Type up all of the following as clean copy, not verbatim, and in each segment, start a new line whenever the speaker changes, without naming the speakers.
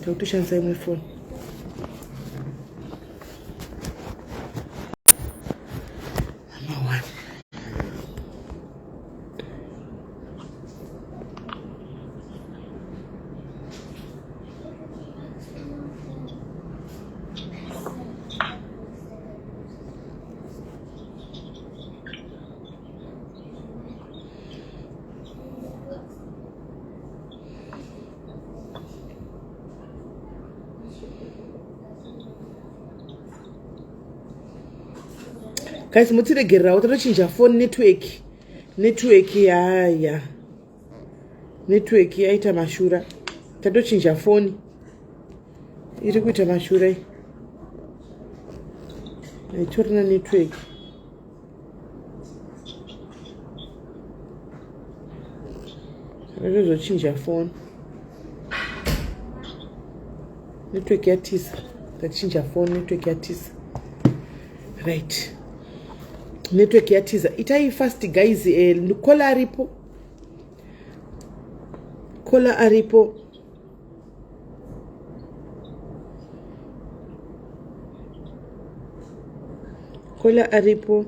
Takutoshandisa imwe foni. Number one. Guys, mutiregererawo, tatochinja phone network. Network yaya, network yaita mashura. Tatochinja foni, iri kuita mashura iyi, haitorina network. Tatozochinja foni, network yatiza. Tachinja foni, network yatiza. Right, network yatiza. Itai fast, guys. Caller aripo, caller aripo. Caller aripo.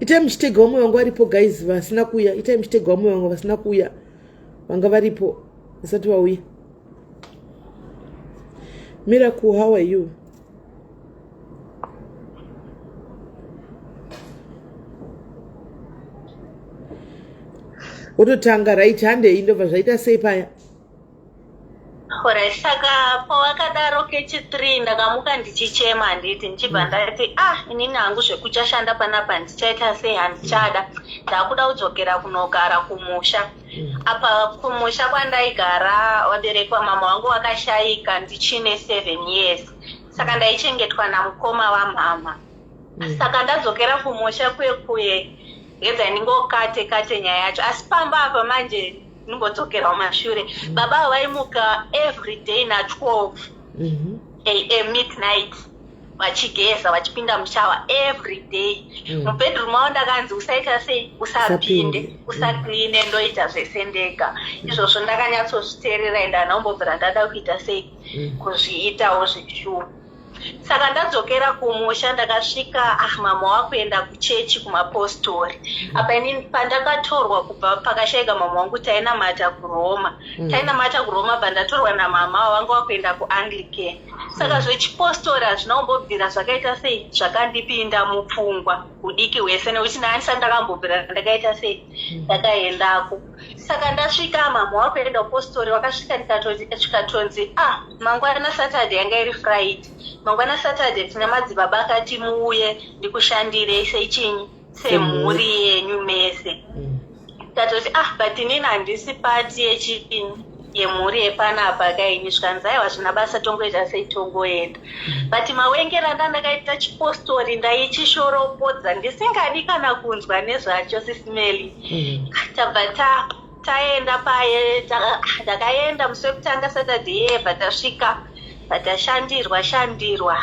Itai muchitega vamwe vangu varipo, guys, vasina kuuya. Itai muchitega vamwe vangu vasina kuuya, vanga varipo vasati vauya. Miracle, how are you? Wototanga. Right, handei. Ndobva zvaita sei paya?
Alright, saka pawakadaro kechi3 ndakamuka ndichichema, handiti? Ndichibva ndati, "Ah, inini hangu zvekuchashanda panapa handichaita sei, handichada. Ndakuda kudzokera kunogara kumusha." Apa kumusha kwandaigara, vabereki vamama vangu vakashayika ndichine 7 years, saka ndaichengetwa namukoma vamama. Saka ndadzokera kumusha kwekuye, ngedza ndingokate kate nyaya yacho. Asi pamba apa manje, ndimbodzokera kumashure, baba ava vaimuka every day na12 am, midnight, vachigeza, vachipinda mushower every day. Mubedroom mavo ndakanzi usaita sei, usapinde.
Usapinde.
Usacleane, ndoita zvese ndega. Izvozvo ndakanyatsozviteerera, ende handina kumbobvira ndada kuita sei, kuzviitawo zveshuwa. Saka ndadzokera kumusha, ndakasvika, ah, mama wakuenda kuchechi kumapostori. Apa inini pandakatorwa kubva pakashayika mama wangu, tainamata kuRoma. Tainamata kuRoma. Bva ndatorwa namama, vanga wakuenda kuAnglican. Saka zvechipostori hazvina kumbobvira zvakaita sei, zvakandipinda mupfungwa udiki hwese, nekuti ndaandisati ndakambobvira ndakaita sei, ndakaendako. Saka ndasvika, mama wakuenda kupostori, wakasvika, ndikatonzi, "Ah, mangwana Saturday," yanga iri Friday, "mangwana Saturday tina madzibaba akati muuye ndikushandirei sechinyi, semhuri yenyu mese." Tatoti, "Ah, but inini handisi part yechinyi, yemhuri yepanapa kaini." Zvikanzi, "Aiwa, zvina basa, tongoita sei, tongoenda." But mawengera ndandakaita chipostori, ndaichishoropodza ndisingadi kana kunzwa nezvacho, Sis Melly. Tabva taenda paye. Ndakaenda musi wekutanga Saturday yebva tasvika, patashandirwa shandirwa,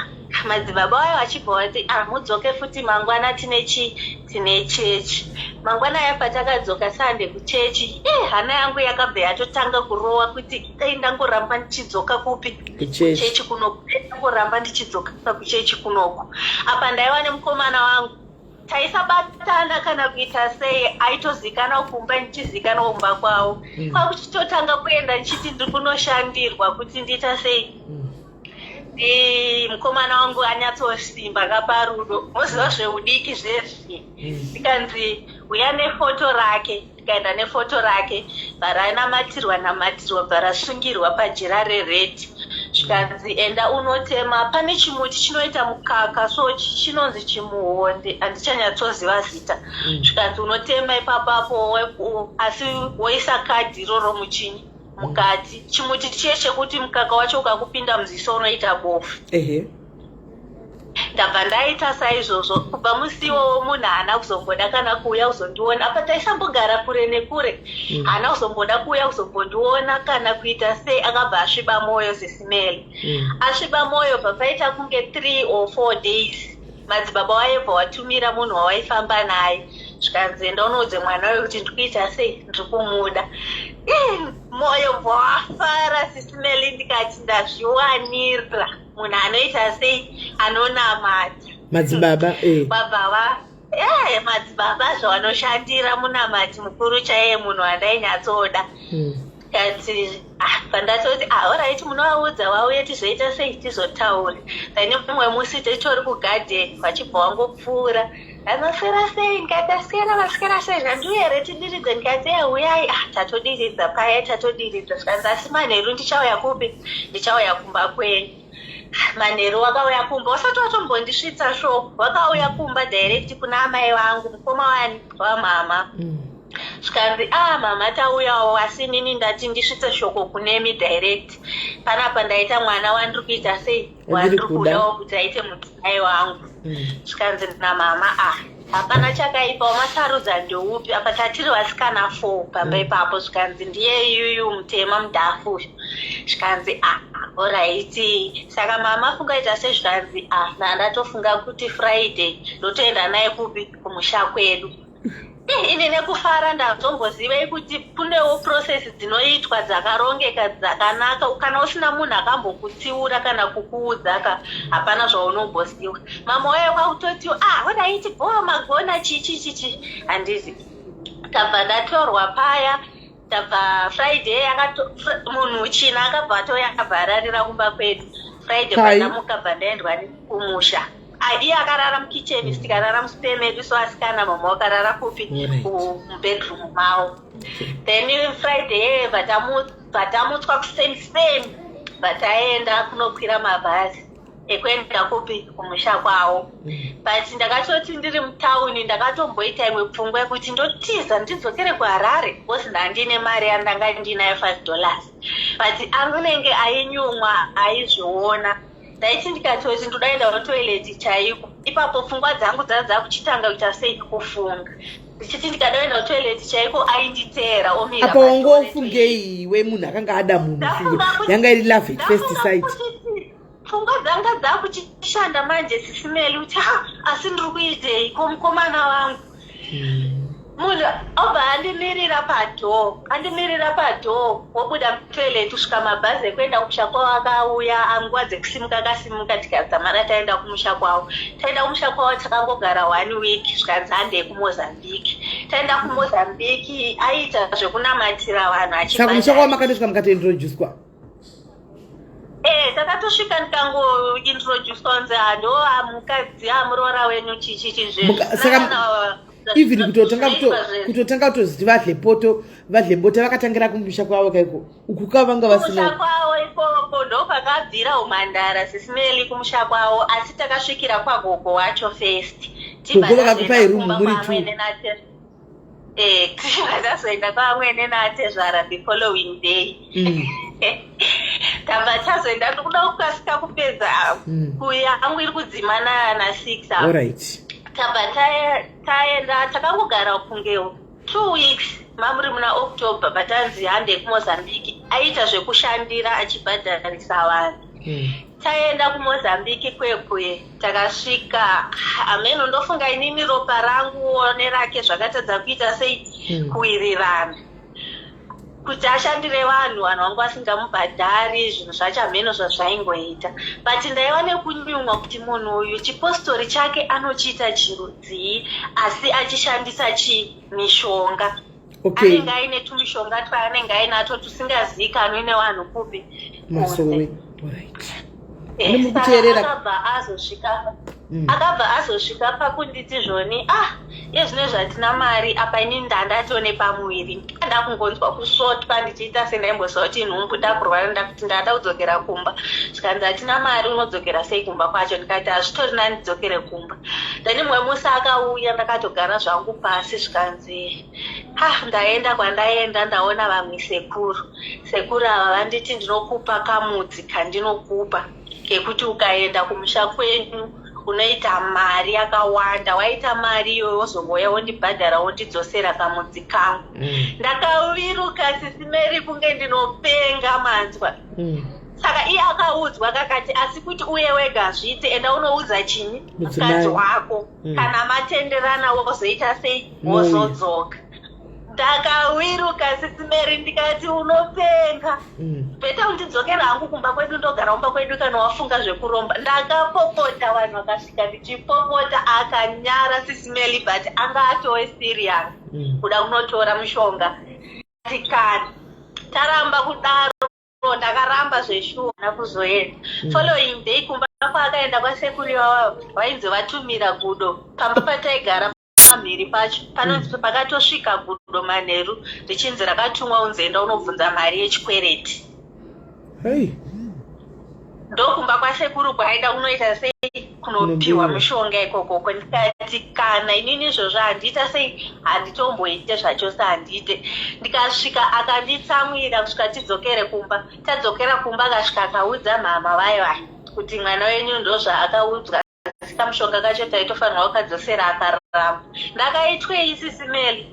madzibaba vayo vachibva vati, "Ah, mudzoke futi mangwana, tine chi, tine chechi mangwana." Ya, patakadzoka Sunday kuchechi, hana yangu yakabva yatotanga kurova kuti dai ndangoramba ndichidzoka kupi?
Kuchechi.
Kuchechi kunoku. Dai ndangoramba ndichidzoka kuchechi kunoku. Apa ndaiva nemukomana wangu, taisabatana kana kuita sei. Aitozikanwa kumba, ndichizikanwa kumba kwavo. Kwakuchitotanga kuenda ndichiti ndiri kunoshandirwa kuti ndiita sei, mukomana wangu anyatsosimba kaparudo. Moziva zveudiki zvezvi. Ndikanzi, "Uya nefoto rake." Ndikaenda nefoto rake, bva ranamatirwa namatirwa, bva rasungirwa pajira rered. Zvikanzi, "Enda unotema pane chimuti chinoita mukaka." So chinonzi chimuhonde, handichanyatsoziva zita. Zvikanzi, "Unotema ipapapo, asi woisa kadhi iroro muchinyi, mukati." Chimuti chiye chekuti mukaka wacho ukakupinda muziso unoita bofu. Ndabva ndaita saizvozvo. Kubva musi iwowo munhu haana kuzomboda kana kuuya kuzondiona. Apa taisambogara kure nekure. Haana kuzomboda kuuya kuzombondiona kana kuita sei. Akabva asviba mwoyo, Sis Melly. Asviba mwoyo, bva paita kunge 3 or 4 days, madzibaba waibva watumira munhu wawaifamba naye. Zvikanzi, "Enda unoudze mwana uyu kuti ndikuita sei, ndiri kumuda." Moyo bva wafara, Sisi Meli, ndikati ndazviwanira munhu anoita sei, anonamata.
Madzibaba, eh.
Vabva va madzibaba zvavanoshandira munamati mukuru chaiye, munhu wandainyatsoda. Kati ah, pandatoti, ah, alright, munovaudza vauye tizoita sei, tizotaura. Then mumwe musi titori kugadheni, vachibva wangopfuura, "Anoswera sei?" Ndikati, "Aswera, vaswera sei?" "Zvandiuya here tidiridze?" Ndikati, "Uyai." Ah, tatodiridza paya, tatodiridza. Zvikanzi, "Asi manheru ndichauya kupi? Ndichauya kumba kwenyu." Manheru wakauya kumba, usati watombondisvitsa shoko, wakauya kumba direct kuna amai vangu, mukoma wani wamama. Zvikanzi, "A ah, mama, tauyawo, asi inini ndati ndisvitse shoko kunemi direct. Panapa ndaita mwana wandiri kuita sei, wandiri kudawo kuti aite mudzimai wangu." Zvikanzi namama, "Ah, hapana chakaipa, wamasarudza ndeupi?" Apa tatiri vasikana four pamba ipapo. Zvikanzi, "Ndiye yuyu mutema mudhafu uyu." Zvikanzi, "Ah, alright, saka mama fungaita sei?" Zvikanzi, "Ah, ndandatofunga kuti Friday ndotoenda naye kupi? Kumusha kwedu." Ini nekufara, ndazombozivei kuti kunewo process dzinoitwa dzakarongeka, dzakanaka. Kana usina munhu akambokutsiura kana kukuudza ka, hapana zvaunomboziva. Mama waye kwakutoti, "Ah, alright, bho, magona, chichi chichi." Handizi tabva ndatorwa paya, tabva Friday munhu china akabva atouya, akabva ararira kumba kwedu Friday. Pandamuka, bva ndaendwa kumusha. Iye akarara mukicheni, tikarara muspe medu. So asikana, mama wakarara kupi? Mubedroom mavo. Then Friday bvatamutswa kusame same, bvataenda kunokwira mabhazi ekuenda kupi? Kumusha kwavo. But ndakatoti ndiri mutauni, ndakatomboita imwe pfungwa yekuti ndotiza ndidzokere kuHarare, because ndandine mari yandanga ndinayo, $5, but anenge ainyumwa aizviona. Ndaiti ndikatoti ndodaenda kutoilet chaiko, ipapo pfungwa dzangu dzaa dzakuchitanga kuita sei, kufunga. Ndichiti ndikadaenda kutoilet chaiko, ainditeera, omira.
Apa wangofungei iwe? Munhu akanga ada munhu, yanga iri love at first sight.
Pfungwa dzanga dzakuchishanda manje, Sisi Meli, kuti ha, asi ndiri kuitei ko mukomana wangu? Munhu obva andimirira padoor, andimirira padoor, wobuda mutoilet kusvika mabhazi ekuenda kumusha kwavo akauya. Anguva dzekusimuka akasimuka, tikadzamara taenda kumusha kwavo. Taenda kumusha kwavo, takangogara one week, zvikanzi handei kuMozambique. Taenda kuMozambique, aiita zvekunamatira vanhu.
Saka kumusha kwavo makatosvika mukatointroducwa?
Eh, takatosvika, ndikangointroducwa kunzi hando mukadzi amuroora wenyu, chichichi.
Saka even kutotanga kutoziti vadle poto, vadle bota, vakatangira kumusha kwavo kaiko uku kavanga vasina?
Kumusha kwavo ikoko ndopakabvira umhandara, Sisi Meli, kumusha kwavo. Asi takasvikira kwagogo wacho first.
Gogo vakakupai room muri two?
Eh, tazoenda kwamwene natezvara the following day. Tabva tazoenda, ndikuda kukasika kupedza. Kuyangu iri kudzima na6. Tabva taenda, takangogara kunge 2 weeks, mamuri muna October, patanzi hande kuMozambique. Aita zvekushandira achibhadharisa vanhu. Taenda kuMozambique kwekwe, takasvika, hameno, ndofunga inini ropa ranguwo nerake zvakatadza kuita sei, kuwirirana kuti ashandire vanhu, vanhu vangu vasingamubhadhari. Zvinhu zvacho hameno zvazvaingoita, but ndaiva nekunyumwa kuti munhu uyu chipostori chake anochiita chirudzii, asi achishandisa chimishonga. Anenge aine tumishonga twaanenge ainato tusingazivikanwi nevanhu kupi.
Masowe.
Akabva azosvika, akabva azosvika pakunditi zvoni, "Ah, iye zvino zvatina mari apa, ini ndandatone pamuviri, ndakungonzwa kusvotwa ndichiita sendaimboziva kuti nhumbu, ndakurwara, ndakuti ndada kudzokera kumba." Zvikanzi, "Hatina mari, unodzokera sei kumba kwacho?" Ndikati, "Hazvitori nani ndidzokere kumba." Then mumwe musi akauya, ndakatogara zvangu pasi, zvikanzi, "Ha, ndaenda kwandaenda, ndaona vamwe sekuru. Sekuru ava vanditi ndinokupa kamudzi kandinokupa kekuti ukaenda kumusha kwenyu unoita mari yakawanda. Waita mari iyoyo, wozongouya wondibhadhara, wondidzosera kamudzi kangu." Ndakaviruka, Sisi Meri, kunge ndinopenga, manzwa? Saka iye akaudzwa kakati, "Asi kuti uye wega zviite, enda unoudza chini, mukadzi wako. Kana matenderana, wozoita sei, wozodzoka." Ndakawiruka Sisi Mary ndikati unopenga. Better undidzokera hangu kumba kwedu ndogara kumba kwedu kana wafunga zvekuromba. Ndakapopota vanhu vakasvika ndichipopota akanyara Sisi Mary but anga atove serious kuda kunotora mushonga. Tikani taramba kudaro ndakaramba zveshuwa na kuzoenda. Following day kumba kwaakaenda kwasekuru ivava vainzi vatumira gudo pamba pataigara pamhiri pacho panonzi pakatosvika gudo manheru richinzi rakatumwa unzi enda unobvunza mari yechikwereti.
Hey.
Ndokumba kwasekuru kwaenda kunoita sei kunopiwa mishonga ikokoko. Ndikati kana inini izvozvo handiita sei handitomboite zvachose handiite. Ndikasvika akanditsamwira kusvika tidzokere kumba. Tadzokera kumba akasvika akaudza mhama vaye vaye kuti mwana wenyu ndozvaakaudzwa asi kamushonga kacho taitofanirwa kukadzosera akaramba. Ndakaitwei Sisi Melly?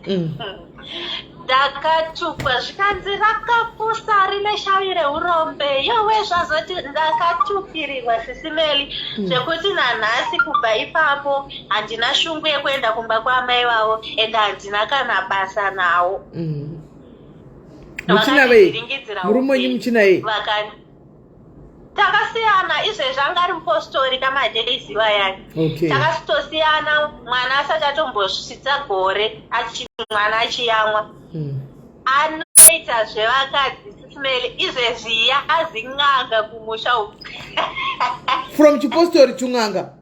Ndakatukwa zvikanzi rakapusa rine shavi reurombe yowe zvazoti ndakatukirirwa Sisi Melly zvekuti nanhasi kubva ipapo handina shungu yekuenda kumba kwaamai vavo and handina kana basa nawo.
Muchina vei? Murume wenyu muchina yei?
Takasiyana izvezvi anga ari mupostori kamadays iwayani.
Okay.
Takasitosiyana mwana asati atombosvitsa gore mwana achiyamwa. Anoita zvevakadzi Sisi Melly izvezvi yazi n'anga kumusha uku.
From chipostori to n'anga.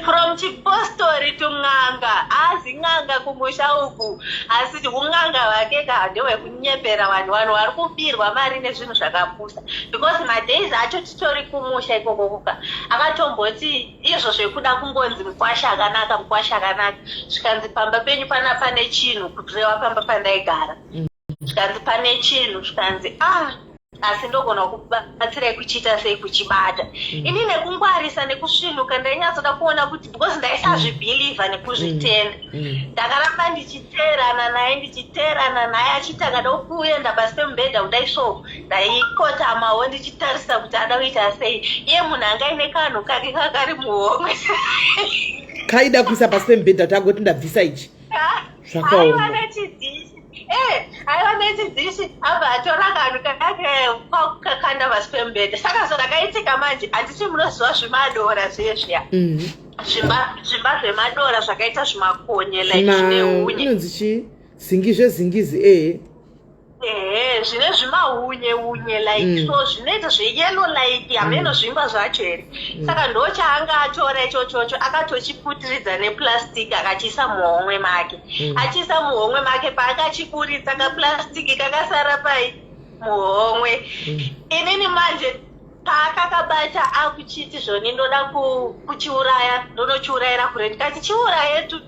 From chipostori to n'anga, azi n'anga kumusha uku, asi un'anga hwake ka ndehwekunyepera vanhu, vanhu vari kubirwa mari nezvinhu zvakapusa because madays acho titori kumusha ikoko kuka akatomboti izvo zvekuda kungonzi mukwasha akanaka, mukwasha akanaka, zvikanzi pamba penyu pana pane chinhu, kureva pamba pandaigara. Zvikanzi pane chinhu, zvikanzi ah asi ndogona kubatsirai kuchiita sei kuchibata. Ini nekungwarisa nekusvinuka ndainyatsoda kuona kuti because ndaisazvibhilivha nekuzvitenda. Ndakaramba ndichiteerana naye ndichiteerana naye achiti akada kuenda pasi pemubhedha kudai so ndaikotamawo ndichitarisa kuti ada kuita sei. Iye munhu anga aine kanhu kake kakari muhomwe.
Kaida kuisa pasi pemubhedha kuti agoti ndabvisa ichi. Zvakaoma.
Aiva nechidhishi. Aiva nechidhishi abva atora kanhu kake kwakakanda pasi pemubhedha. Saka zvakaitika manje handiti munoziva zvimadora zviye zviya. Zvimba zvemadora zvakaita zvimakonye like zvine hunye.
Inonzi chii? Zingi zvezingizi ehe.
Ehe, zvine zvimahunye hunye like so zvinoita zveyellow like hameno zvingwa zvacho here. Saka ndochaanga atora ichochocho akatochiputiridza neplastic akachiisa muhomwe make. Achiisa muhomwe make paakachiburitsa kaplastic kakasara pai muhomwe. Inini manje paakakabata akuchiti zvoni ndoda kuchiuraya ndonochiurayira kure ndikati chiuraye tu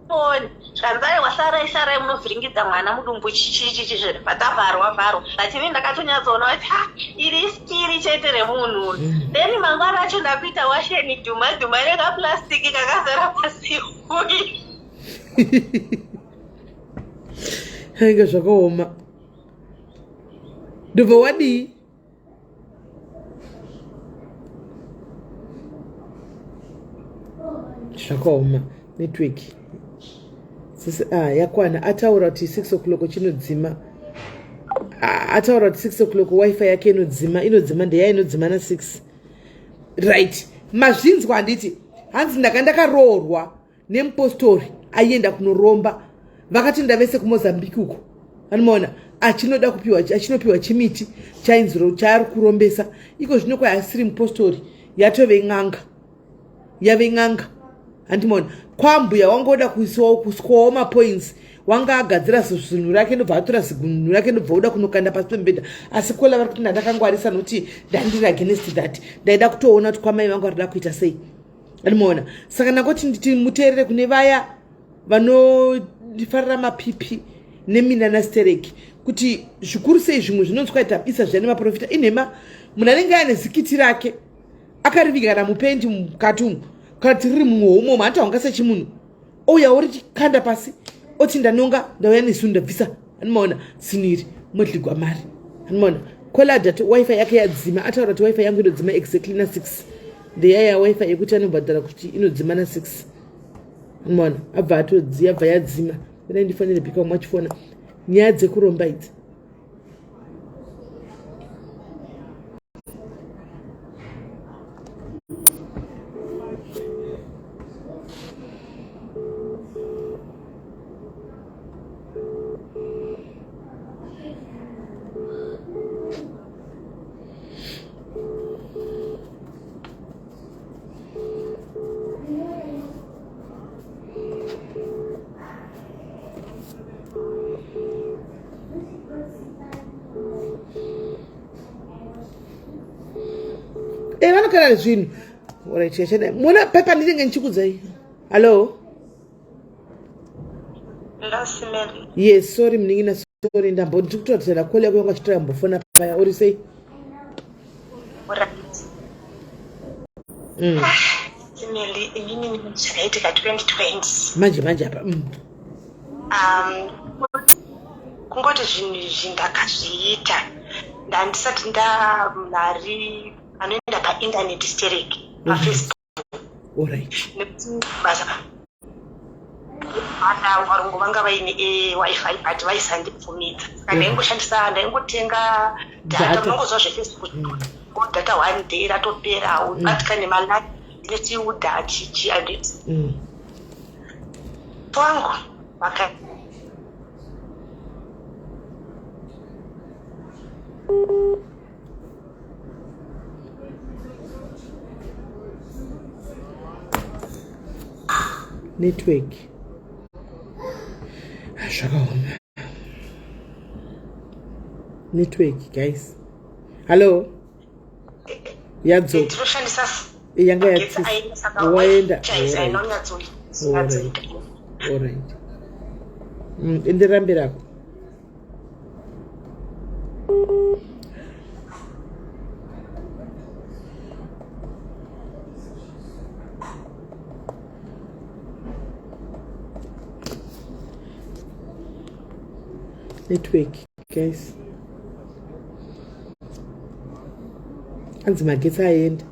foni zvikanzi aiwa sarai sarai munovhiringidza mwana mudumbu chichichichi zvere patavharwa vharwa but ini ndakatonyatsoona kuti ha iri iskiri chete remunhu uyu. Then mangwana acho ndakuita washeni dhuma dhuma nekaplastiki kakazara pasi uyi.
Hainge zvakaoma. Ndobva wadii? Zvakaoma network. Sisi, yakwana ataura kuti 6 o'clock chinodzima. Ataura kuti 6 o'clock wifi yake inodzima, inodzima ndeya inodzima na 6. Right. Mazvinzwa handiti? Hanzi ndanga ndakaroorwa nemupostori aienda kunoromba. Vakatoenda vese kuMozambique uko. Anomaona achinoda kupiwa, achinopiwa chimiti chainzi chaari kurombesa. Iko zvino kwai asiri mupostori, yatove n'anga. Yave n'anga. Handimaona kwambuya wangoda kuisiwawo kuswawo mapoints, wanga agadzira zvinhu rake ndobva atora zigunhu rake ndobva oda kunokanda pasi pemubhedha. Asi kola vari kuti ndandakangwarisa nokuti ndandiri against that, ndaida kutoona kuti kwamai vangu varida kuita sei. Andimaona saka ndangoti nditi muteerere kune vaya vanodifarira mapipi neminana stereki kuti zvikuru sei zvimwe zvinonzi kwaita bisa zviya nemaprofita inhema. Munhu anenge aine zikiti rake akariviga kana mupendi mukati umu kana kuti riri muhomwe umu, hanti haunga sechimunhu ouya orikanda pasi oti ndanonga ndauya nesu ndabvisa. Anomaona siniri modligwa mari. Anomaona kolada ti wifi yake yadzima, ataura kuti wifi yangu inodzima exactly na 6. Ndeyaya wifi yekuti anobhadhara kuti inodzima na 6. Anomaona abva atodziya abva yadzima. Mirai ndifonere bika umwe achifona. Nyaya dzekuromba idzi. Eh, vanokara zvinhu orit yachadai mona pepa ndinenge ndichikudzai hallo yes sorry munin'ina sorry ndambo ndiri kutoratidza call yako yanga chitora mbofona paya uri sei
mm. ah, inini zvakaitika 2020
manje manje apa
mm. Kungoti zvinhu izvi ndakazviita ndandisati ndamari anoenda paindaneti stereki pafacebook. Nekuti basa vana varungu vanga vaine eh, wifi but vaisandibvumidza saka ndaingoshandisa ndaingotenga data unongoziva zvefacebook data one day ratopera ubatika nemalike nechiuda chichi anditi wangu vaka
Network ah, zvakaoma network guys hallo yadzoka yanga yatsisa waenda alright enderera mberi ako network guys anzi magetsi aenda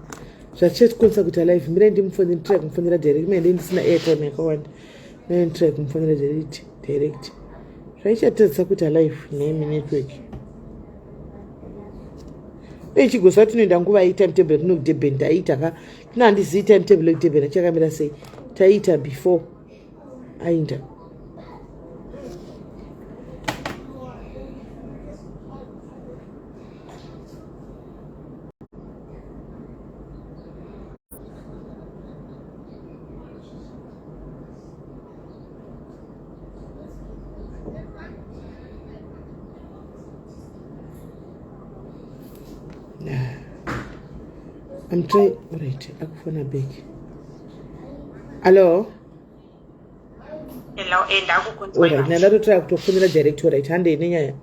zvatichatikwanisa kuita live mirai ndimufonere nditry kumufonera direct mai ndei ndisina airtime yakawanda mirai nditry kumufonera direct direct zvaichatadzisa kuita live nemi network uye chigosa tinoenda nguva iyi timetable yatino kudurban taiita ka tino handizivi timetable yekudurban achakamira sei taiita before aenda I'm trying. Right, akufona back. Hello.
Hello, eh, ndakukunzwa.
Alright, ndatotraya kutofonera direct. Alright, handei nenyaya.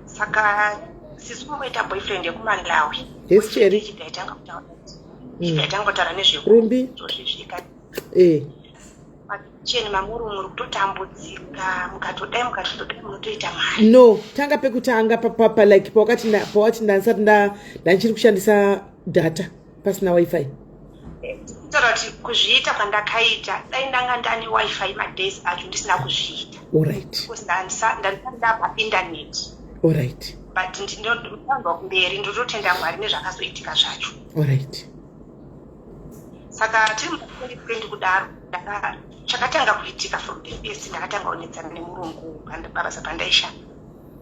Saka sisi kungoita boyfriend yekuMalawi.
Yes, Cherry.
Chibva yatanga kutaura
nezve Rumbi. Eh.
Cheni mamuri muri kutotambudzika mukatodai mukatodai munotoita mari.
No, tanga pekutanga pa like pawakati pawati ndandisati ndandichiri kushandisa data pasina wifi.
Kutaura kuti kuzviita kwandakaita dai ndanga ndane wifi madays acho ndisina kuzviita.
Alright.
Because ndandisati ndapa internet.
Alright.
But ndinotanzwa kumberi ndototenda Mwari nezvakazoitika zvacho.
Alright.
Saka tiri mu2020 kudaro chakatanga kuitika from the first ndakatanga kunetsana nemurungu pabasa pandaishanda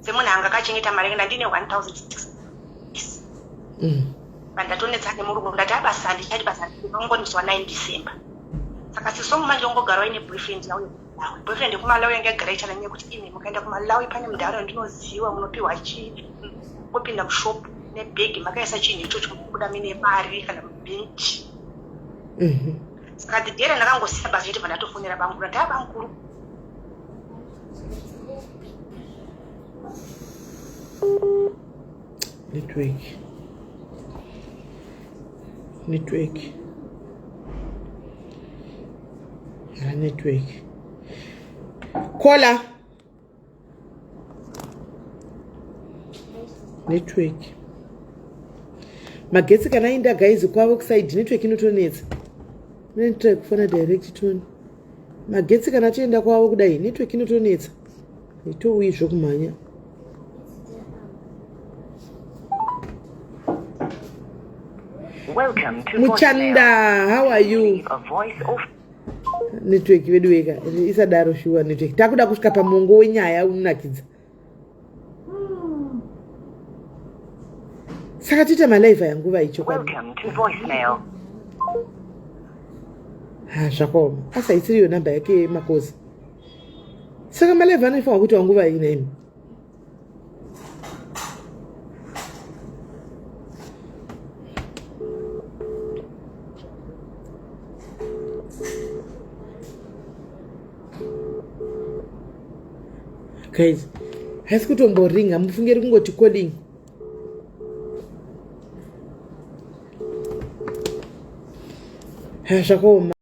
semunhu anga akachengeta mari yanga ndine 1600 pandatonetsana nemurungu ndati abasa handichadi basa ndinongoniswa 9 December saka sisongu manje ongogara waine boyfriend yauye kumalawi boyfriend yekumalawi yanga yagara ichana nyaya yekuti imi mukaenda kumalawi pane mudhara wandinoziva munopiwa chii kupinda mushop nebhegi makaisa chinhu ichocho munobuda mine mari kana mubhenji saka the day randakangosiya basa chete pandatofonera bamukuru ndati abamukuru
network network ha network caller network magetsi kana aenda guys kwavo kusaidi network inotonetsa network kufona direct tone. Magetsi kana atoenda kwavo kudai network inotonetsa. Itouyi zvokumhanya. Muchanda, how are you? Network vedu weka isadaro shuwa network. Takuda kusvika pamongo wenyaya unonakidza. Saka toita malive aya nguva ichokwadi. Ha zvakaoma. Asi haisiriyo namba yake yemakozi. Saka malive anofanirwa kuitwa nguva ina imi. Guys, haisi kutomboringa mufunge iri kungoti calling. Ha zvakaoma.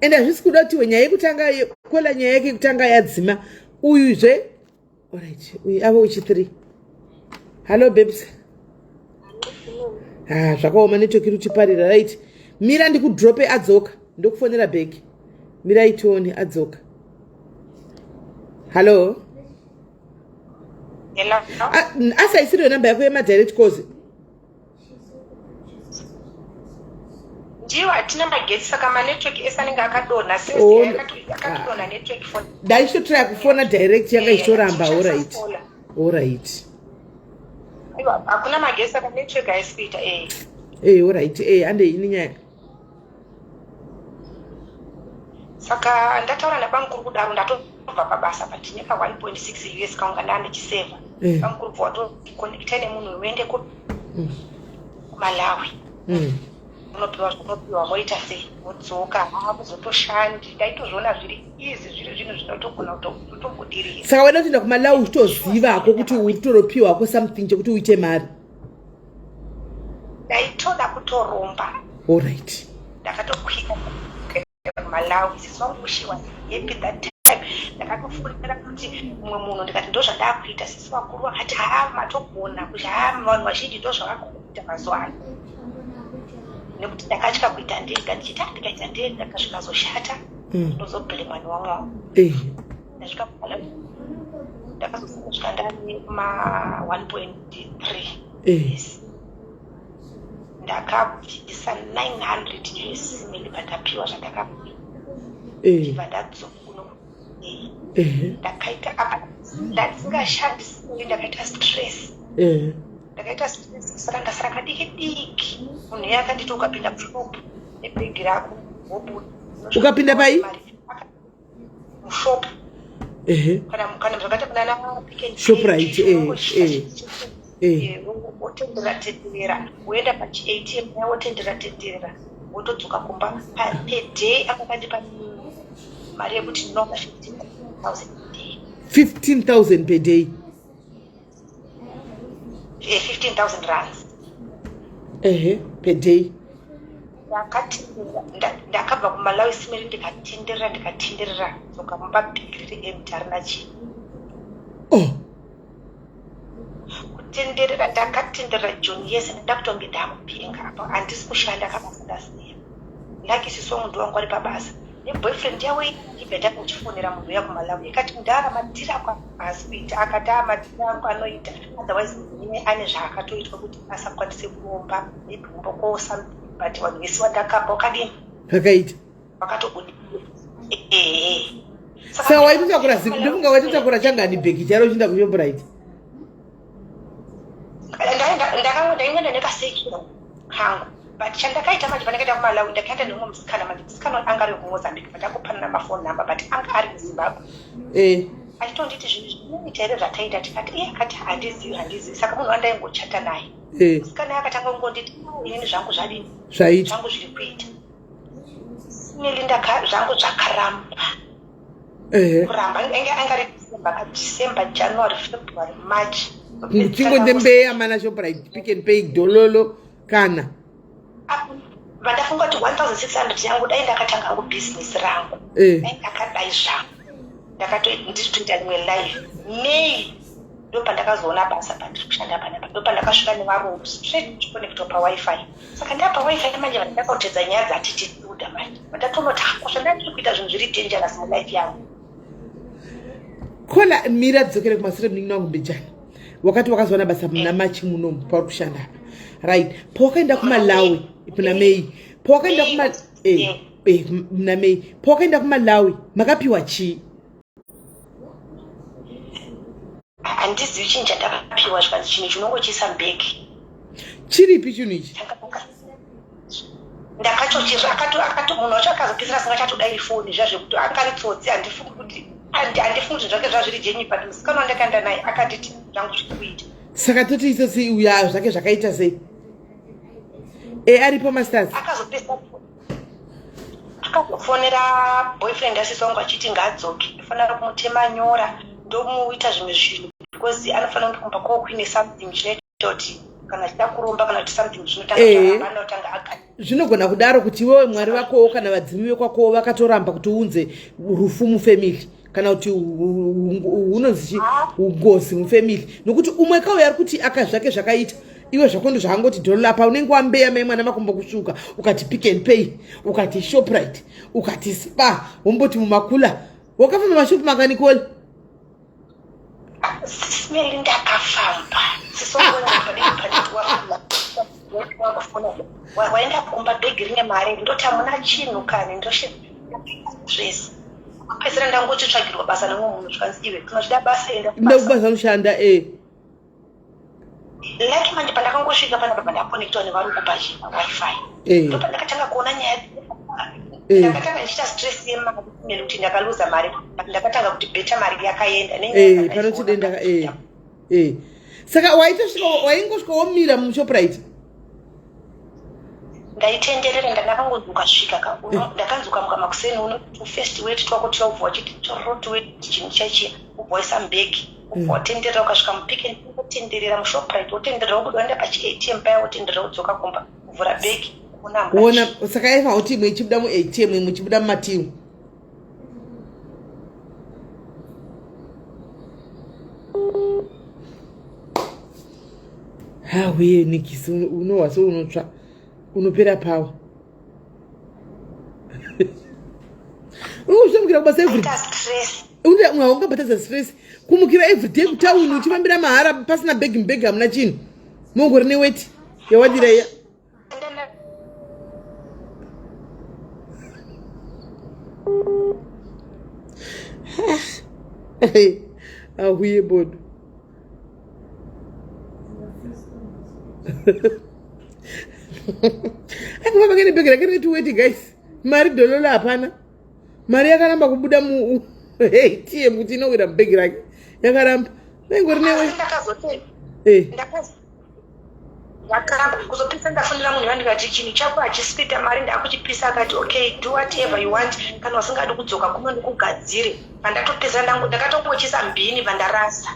Ende hazvisi kuda kuti nyaya yekutanga kola nyaya yake yekutanga yadzima uyuzve Alright, uyu avo wechi 3. Hello babes. Ah, zvakaoma network iri kutiparira right. Mira ndikudrope adzoka. Ndokufonera back. Mira itione adzoka. Hello.
Hello.
Ah, asi haisiriyo namba yako yema direct calls.
Ndiyo hatina magetsi saka manetwork ese anenge akadonha since oh, akatodonha ah. network phone.
Ndaichitotraya kufona direct yanga eh, ichitoramba alright. Alright.
Hakuna magetsi saka network haisi kuita eh.
Eh alright eh ande ini nyaya.
Saka ndataura nabamukuru kudaro ndatobva pabasa but ndine ka 1.6 us kaunga ndandichiseva. Eh. Bamukuru bva watoconnecta nemunhu uende ku mm. Malawi. Mm. Unopiwa zvinopiwa moita sei wodzoka hakuzotoshandi ndaitozviona zviri easy zviri zvinhu zvinotogona kutobudirira.
Saka waida kutoenda kuMalawi uchitozivako kuti uri kutonopiwako something chekuti uite mari.
Ndaitoda kutoromba.
Alright.
Ndakatokwira Malawi sisi vangu she was happy that time. Ndakatofonera kuti mumwe munhu ndikati ndozvandakuita sisi vakuru vakati haa matogona kuti haa vanhu vazhinji ndozvavakuita mazuva ano nekuti ndakatya kuita ndega ndichiti ah, ndikaita ndega zvikazoshatta mm. ndozoblemwa nevamwe vangu eh. ndasvika ndakazosvika ndane kuma 1.3
eh. yes
ndakabvisa 900 us ndibva ndapiwa zvandakapiwa eh. ndibva ndadzoka kuno eh. ndakaita apa ndasingashandisi ndakaita stress
eh.
ndakaita stress saka ndasara kadiki diki munhu iye akanditi ukapinda mushop nebhegi rako wobuda
ukapinda pai
mushop
ehe
kana kana zvakaita kunana Pick n Pay,
Shoprite, eh, eh, eh.
Eh, wotendera tenderera woenda pachiatm paya wotendera tenderera wotodzoka kumba per day akakandipa mari yekuti ndinoga 15000 day
15000 per day
15000 eh, rands
ehe per day
ndakabva kumalawi simeri ndikatenderera ndikatenderera dzoka mumba bhigi riri empty harina chii
oh.
kutenderera ndakatenderera joni yese ndakutonge ndakupenga apa handisi kushanda kabasa ndasiya laki sisi wangu ndiwangu ari pabasa neboyfriend yavo ibva takuchifonera munhu uya kumalawi ikati mudhara madhiri ako haasi kuita akati a madhiri angu anoita otherwise munhu ane zvaakatoitwa kuti asakwanise kuromba maybe kumba ko something but vanhu vese vandakapa wakadini
vakaita
vakatobudirira ehe
saka waitotakura ndofunga waitotakura changani bhegi charo uchienda kushoprite
ndaingoenda nekasekiro kangu but chandakaita manje pandakaenda kumalawi ndakaenda nemumwe musikana manje musikana anga ari wekumozambique but angopanana mafone number but anga ari muzimbabwe
eh.
achitonditi zvinhu zvinoita here zvataita tikati iye akati handizivi handizivi saka munhu wandaingochata naye
eh.
musikana akatanga kungonditi inini zvangu zvadini
zvaita
zvangu zviri kuita melinda zvangu zvakaramba kuramba anga ari December December January February March
chingonde mbeya mana Shoprite Pick and Pay dololo kana
vandafunga kuti 1600 yangu dai ndakatanga hangu business rangu eh. dai ndakadai zvangu ndakatoita rimwe live May ndopandakazoona basa pandiri kushanda panapa ndopandakasvika nevarungu straight chiconnectwa pawifi saka ndapa wifi manje vandakatedza nyaya dzatiti
ndakubuda manje ndatoona kuti ko zvandandiri kuita zvinhu zviri dangerous mulife yangu.
Kola mira dzokere kumasure munin'ina wangu mbijana. Wakati wakazowana basa muna March muno pauri kushanda apa. Right. Pawakaenda kuMalawi muna May. Pawakaenda kuma eh eh muna May. Pawakaenda kuMalawi makapiwa chii?
Handizivi chinhu chandakapiwa zvikanzi chinhu chinongochiisa mubhegi.
Chiripi chinhu ichi?
Ndakatochizva akato akato munhu wacho akazopedzisira asingachatodairi foni zviya zvekuti anga ari tsotsi handifungi kuti handifungi kuti zvake zvazviri genuine but musikana wandakaenda naye akanditi zvangu zviri kuita.
Saka toti itsotsi uya zvake zvakaita sei? E aripo masters.
Akazopedzisira akazofonera boyfriend yasisi wangu achiti ngaadzoke ndofanira kumutema nyora ndomuita zvimwe zvinhu because anofanira kunge kumba kwavo kuine something chinoita kuti kana achida kuromba kana kuti something zvinotanga anotanga
agara. Zvinogona kudaro kuti iwewe mwari vakowo kana vadzimu vekwakowo vakatoramba kuti uunze rufu mufamily kana kuti unonzi chi ugozi mufamily nokuti umwe kauya ari kuti aka zvake zvakaita iwe zvako ndo zvaangoti dhola apa unenge wambeya mai mwana makumbo kusvuka ukati Pick and Pay ukati Shoprite ukati Spa womboti mumakula wakafamba mashopu makanikoli.
Mary ndakafamba waenda kumba bhegi rine mari ndoti hamuna chinhu kani ndoshe zvese pedzisira ndangochitsvagirwa basa nemumwe munhu zvikanzi iwe kana uchida basa enda
kubasa unoshanda e
Lucky manje pandakangosvika panapa pandakonectwa nevarungu pachiwifi ndopandakatanga kuona nyaya. Ndakatanga ndichiita stress yemari nekuti ndakaluza mari but ndakatanga kuti better mari yakaenda
nenyaya panoti denda Saka waitosvika waingosvika womira muShoprite?
Ndaitenderera ndakangodzuka svika ka ndakanzi ukamuka makuseni uno first wet twako twobva wachiti toroti wet chinhu chaichiya ubva waisa mubhegi ubva watenderera ukasvika muPick and wotenderera muShoprite wotenderera wobuda waenda pachiATM paya wotenderera wodzoka kumba kuvhura bhegi
wona. Saka yaifa kuti imwe ichibuda muATM imwe ichibuda mumatimu. Hahuye nikisi unohwa seunotsva unopera pawa unozvitomukira kubasa every haungabatadza stress kumukira everyday kutauni uchifambira mahara pasina bhegi mubhegi hamuna chinhu mongori neweti yawadira iya. Ahuye bodo akafamba kene bhegi rake rine weti guys mari dhololo hapana mari yakaramba kubuda mu ATM kuti inowira mubhegi rake yakaramba naingori newe.
Ndakaramba kuzopisa ndafonera munhu ndikati chinhu chako hachisi kuita mari ndakuchipisa akati okay do whatever you want kana usingadi kudzoka kuno ndikugadzire pandatopisa ndakatongochisa mbini pandarasa.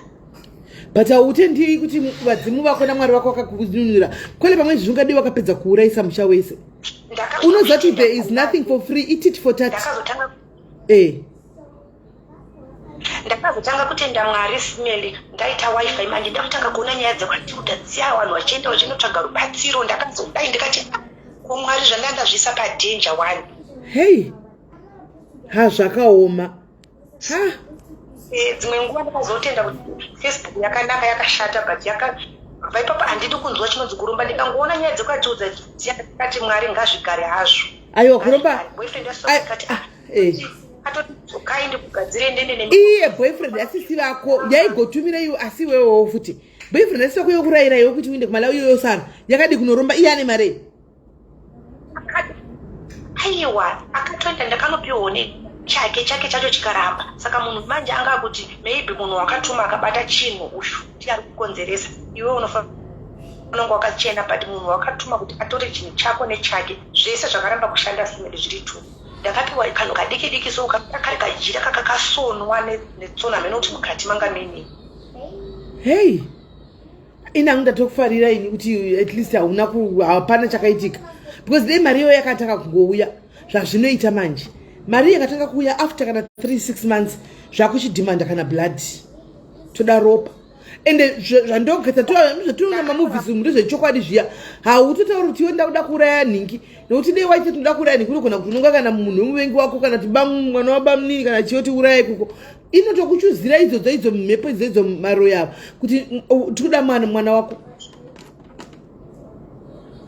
But hautendi kuti vadzimu vako namwari vako vakakununura kwele pamwe zvingadi wakapedza kuurayisa musha wese unoziva kuti there is nothing for free eat it for tat.
Ndakazotanga kutenda Mwari simeli ndaita wifi manje ndakutanga kuona nyaya dzekwaTilda dziya vanhu vachienda vachinotsvaga rubatsiro ndakazodai ndikati ah, ko Mwari zvandanga ndazviisa padanger one.
Hei ha zvakaoma ha.
Dzimwe nguva ndakazotenda kuti Facebook yakanaka yakashata but yakabva ipapo handidi kunzwa chinonzi kuromba ndikangoona nyaya dzekwaTilda dziya ndikati Mwari ngazvigare hazvo.
Aiwa kuromba
boyfriend yasokati
iye boyfriend yasisi vako yaigotumira iwe asi iwewewo futi boyfriend yasisi vako yokurayira iwe kuti uinde kuMalawi iyoyo sara yakadi kunoromba iye ane mari.
Aiwa akatoenda ndakanopiwawo chake chake chacho chikaramba saka munhu manje anga akuti maybe munhu wakatuma akabata chinhu uyu ndiye ari kukonzeresa iwe unofanira unonge wakachena but munhu wakatuma kuti atore chinhu chako nechake zvese zvakaramba kushanda simende zviri two. Ndakapiwa kanhu kadiki diki so kari kajira kakakasonwa netsono hameno kuti mukati manga mini.
Hei ini hangu ndatokufarira ini kuti at least hauna hapana chakaitika because dei mari iyoyo yakatanga kungouya zvazvinoita manje mari yakatanga kuuya after kana 3 6 months zvakuchidhimanda kana blood toda ropa. Ende zvandogeta, zvatinoona mamovies umu ndezvechokwadi zviya. Hautotauri kuti iwe ndakuda kuuraya nhingi, nekuti dei waiti tinoda kuuraya nhingi, unogona kunonga kana munhu wemuvengi wako, kana kuti mwana wabamunini, kana chiyoti uraya ikoko. Inotokuchuzira idzodzo idzo mhepo idzo idzo, maroyi ava, kuti tikuda mwana wako.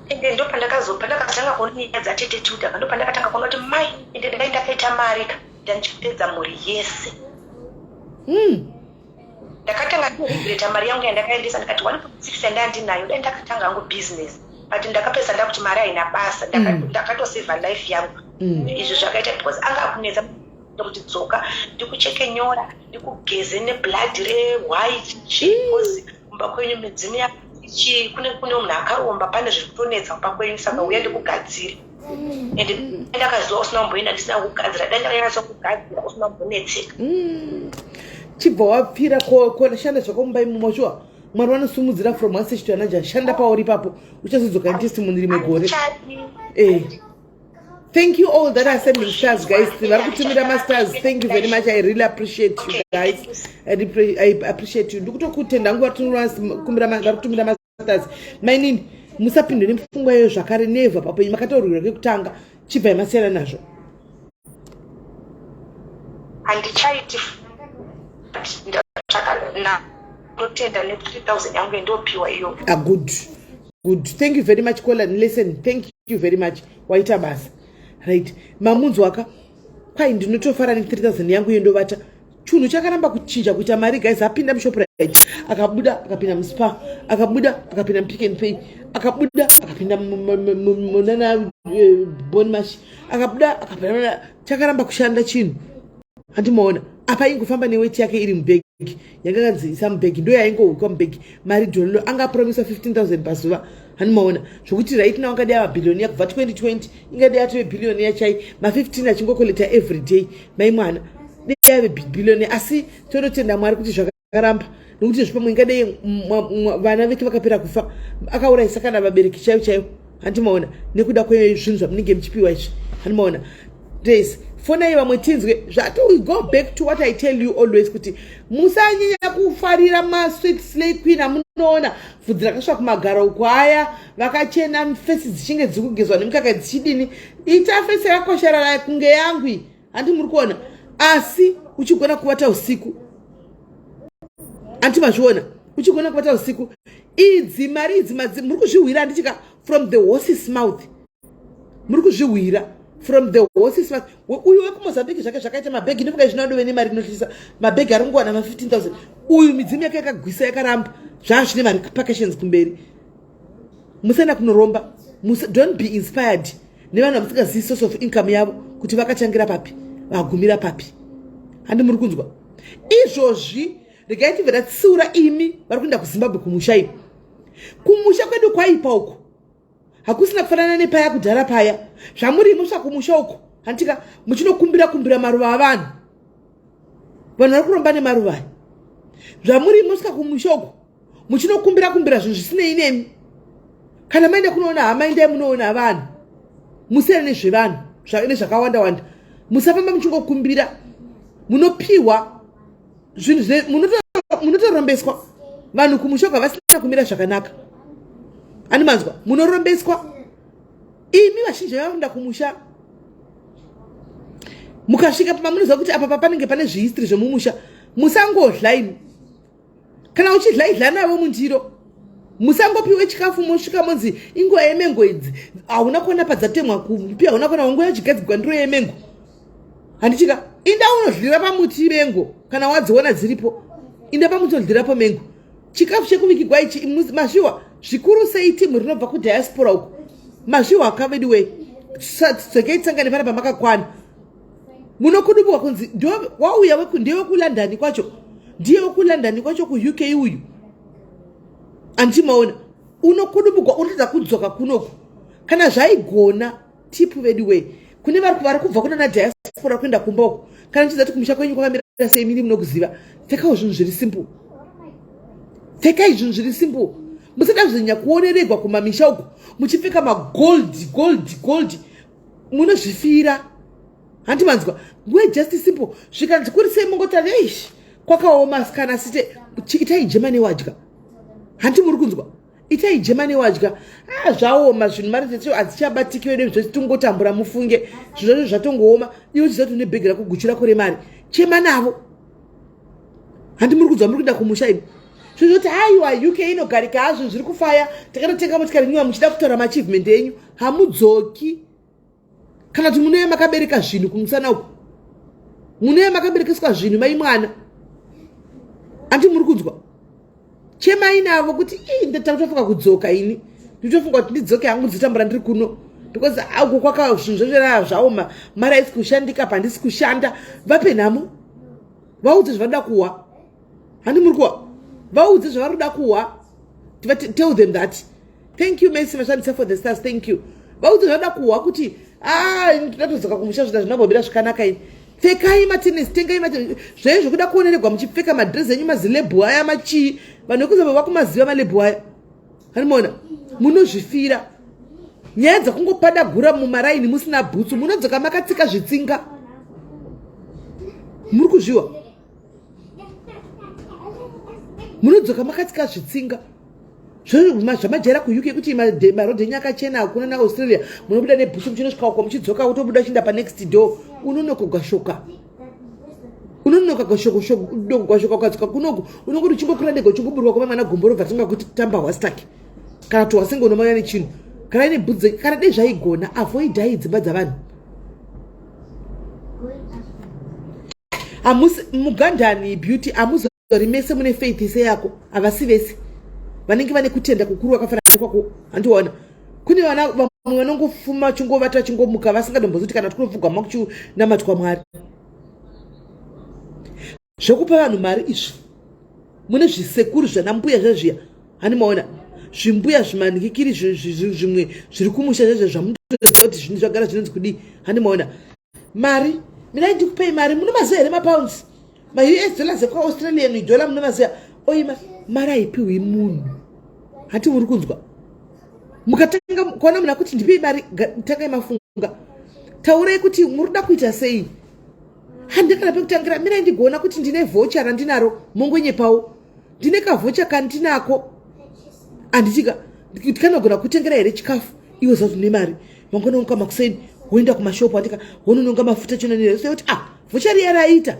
Ende ndo pandakazotanga kuona nyaya dzatete Tilda, ndo pandakatanga kuona kuti mai, ende dai ndakaita mari ka, ndandichipedza mhuri yese. Ndakatanga kuregreta mari yangu yandakaendesa. Ndikati 1.6 yandandinayo, dai ndakatanga hangu business, but ndakapedza ndakuti mari haina basa. Ndakatosevha life yangu. Izvi zvakaita because anga akunetsa kuti dzoka ndikucheke nyora, ndikugeze neblood rewhite chi, because kumba kwenyu midzimu yachi kune munhu akaromba, pane zviri kutonetsa kumba kwenyu, saka uya ndikugadzire. Ende ndakaziva usina kumboenda ndisina kugadzira, dai ndakanyatsa kugadzira usina kumbonetseka.
Chibva wapfira koshanda zvako mumba imomo. Shuwa, Mwari vanosumudzira from one stage to another. Shanda pauri ipapo, uchazodzoka netestimony rimwe gore.
Handichadi.
Thank you all that are sending stars, guys. Vari kutumira mastars, thank you very much. I really appreciate you guys. I appreciate you. Ndikutokutenda nguva tinokumbira vari kutumira mastars. Mainini, musapindwe nemupfungwa iyoyo zvakare, never. Papo makataurwira kekutanga, chibvai masiyana nazvo.
Handichaiti. Ndotenda ne3000 yangu yandopiwa iyo.
Ah, good, good. Thank you very much, Colan. Listen, thank you very much, waita basa. Right, mamunzwaka kwai ndinotofara ne3000 yangu yendovata. Chinhu chakaramba kuchinja kuita mari, guys. Apinda muShoprite, akabuda akapinda muSpar, akabuda akapinda muPick and Pay, akabuda akapinda munana Bonmash, akabuda akapinda. Chakaramba kushanda chinhu, handimaona apa ingofamba neweti yake iri mubhegi, yanga kanzi isa mubhegi, ndo yaingohukwa mubhegi mari. Dhololo anga apromisa 15 000 pazuva, handimaona zvokuti right now angadai ava billionaire kubva 2020, ingadai atove billionaire chai, ma15 achingokoleta every day. Mai mwana dai ave billionaire, asi tonotenda Mwari kuti zvakaramba, nokuti zvipamwe ingadai vana veke vakapera kufa, akaurayisa kana vabereki chaivo chaivo, handimaona, nekuda kwezvinhu zvamunenge muchipiwa izvi, handimaona. Days fonai vamwe tinzwe zvato. We go back to what I tell you always, kuti musanyanya kufarira masweet slay queen amunoona bvudzi rakasvika kumagaro uko, aya vakachena, face dzichinge dziri kugezwa nemukaka dzichidini. Ita face yakakosharara kunge yangu iyi, handi muri kuona, asi uchigona kuvata usiku, handi mazviona, uchigona kuvata usiku. Idzi mari idzi muri kuzvihwira, handichika, from the horse's mouth. Muri kuzvihwira from the horse's mouth. Uyu wekuMozambique zvake zvakaita mabhegi, ndofunga zvinadove nemari inotyisa. Mabhegi ari kungowana ma15 000. Uyu midzimu yake yakagwisa, yakaramba, zvaa zvine marepercussions kumberi. Musaenda kunoromba. Don't be inspired nevanhu vamusingazivi source of income yavo, kuti vakatangira papi, vagumira papi, handi muri kunzwa izvozvi? Regai tibve tatsiura imi vari kuenda kuZimbabwe, kumusha imi. Kumusha kwedu kwaipa uko, hakusina kufanana nepaya kudhara paya. Zvamuri musva kumusha uko, handitika, muchinokumbira kumbira maruva avanhu, vanhu vari kuromba nemaruva aya. Zvamuri musvika kumusha uko, muchinokumbira kumbira zvinhu zvisinei nemi. Kana maenda kunoona hama, endai munoona vanhu, musiyane nezvevanhu nezvakawanda wanda. Musafamba muchingokumbira, munopiwa zvinhu, munotorombeswa. Vanhu kumusha vasina kumira zvakanaka, ani manzwa, munorombeswa imi. Vazhinji vakuenda kumusha, mukasvika pamunoziva kuti apa panenge pane zvihistory zvemumusha, musangodla imi. Kana uchidla, idla navo mundiro. Musangopiwe chikafu, mosvika monzi inguva yemengo idzi, hauna kuona padzatemwa kupi, hauna kuona nguva yachigadzigwa ndiro yemengo, handichika. Inda unodlira pamuti mengo, kana wadziona dziripo, inda pamuti unodlirapo mengo. Chikafu chekuvikigwa ichi, mazviwa zvikuru sei timu rinobva kudiaspora uko, mazviwa akavediwei. Dzokei tsangane pana pamakakwana. Munokudubuka kunzi wauya ndewekulondon kwacho, ndiye wekuLondon kwacho, kuUK uyu, andimaona. Unokudubugwa, unotadza kudzoka kunoku kana zvaigona. Tipu vedu wei kune vari kubva kuna nadiaspora kuenda kumba uko, kana muchiziva kuti kumusha kwenyu kwakamira sei, miri munokuziva, pfekawo zvinhu zviri simple. Pfekai zvinhu zviri simple, musada zvinya kuoneregwa kumamisha uko muchipfeka magold, gold, gold, munozvifira, handi manzwa. We just simple, zvikanzi kuri sei, mungotari eish, kwakaoma, kana site. Itai jema newadya. Hanti muri kunzwa? Itai jema newadya. Ah, zvaoma zvinhu, mari dzecho hadzichabatiki vedu, zvese tongotambura mufunge. Zvinhu zvacho zvatongooma. Iwe uchiziva kuti une bhegi rako, guchi rako remari, chema navo. Handi muri kunzwa? Muri kuenda kumusha imi zvozvoti aiwa, UK inogarika hazvo, zviri kufaya, takatotenga motikari nyuwa, muchida kutaura maachievement enyu, hamudzoki. Kana kuti munouya makabereka zvinhu kumusana uku, munouya makaberekeswa zvinhu mai mwana. Andi muri kunzwa? Chemai navo kuti ii, ndatakutofunga kudzoka ini, nditofunga kuti ndidzoke hangu, ndizotambura ndiri kuno because uko kwaka zvinhu zvacho zvaoma, mari haisi kushandika, pandisi kushanda. Vape nhamo, vaudze zvavanoda kuhwa. Handi muri kuwa? Vaudze zvavari kuda kuhwa. Tell them that. Thank you, Messi Mashandisa, for the stars. Thank you. Vaudze zvavanoda kuhwa kuti a, ndatodzoka kumusha, zvida zvinambobira zvakanaka ini. Pfekai matenesi, tengai matenesi zvaivo zvekuda kuoneregwa muchipfeka madress enyu, mazilebhu aya, machii. Vanhu vekuzamba vakumaziva malebhu aya, hanimona munozvifira. Nyaya dzekungopadagura mumaraini musina bhutsu, munodzoka makatsika zvitsinga. Muri kuzviwa? Munodzoka makatsika zvitsinga zvamajaira kuUK kuti marodhi enyu akachena, hakuna. NaAustralia munobuda nebhutsu, muchinosvika uko, muchidzoka wotobuda uchienda panext door, unonoka shoka, unonoka gwashoka. Ukadzoka kunoku unongoti uchingokura ndega, uchingoburwa kwama mwana gombo robva tanga kuti tamba hwastaki, kana kuti wasenga unomanya nechinhu kana ine bhutsu. Kana dei zvaigona, avoidai dzimba dzavanhu. Hamusi mugandani beauty, hamuzori mese mune faith seyako. Havasi vese vanenge vane kutenda kukuru wakafanana kwako. Handiona kune vana vamwe vanongofuma, vachingovata, vachingomuka, vasingadombozoti kana tikunopfugama kuchinamatwa Mwari. Zvekupa vanhu mari izvi, mune zvisekuru zvana mbuya zvezviya, hani maona zvimbuya zvimanikikiri zvimwe zviri kumusha zvezvo zvamutoziva kuti zvinhu zvagara zvinonzi kudii. Hani maona mari, mirai ndikupei mari. Munomaziva here mapounds, maUS dollars ekuAustralian dollar? Munomaziva? Oima mari haipiwi munhu. Hati muri kunzwa? Mukatanga kuona munhu akuti ndipei mari, tangai mafunga. Taurai kuti muri kuda kuita sei. Handina kana pekutangira, mirai ndigoona kuti ndine voucher randinaro. Mongwenyepawo, ndine kavoucher kandinako, handitika kanogona kutengera here chikafu? Iwe zvazi une mari, mangwana unomuka makuseni, woenda kumashopu, andika wonononga mafuta chonanira kuti ah, voucher riya raita,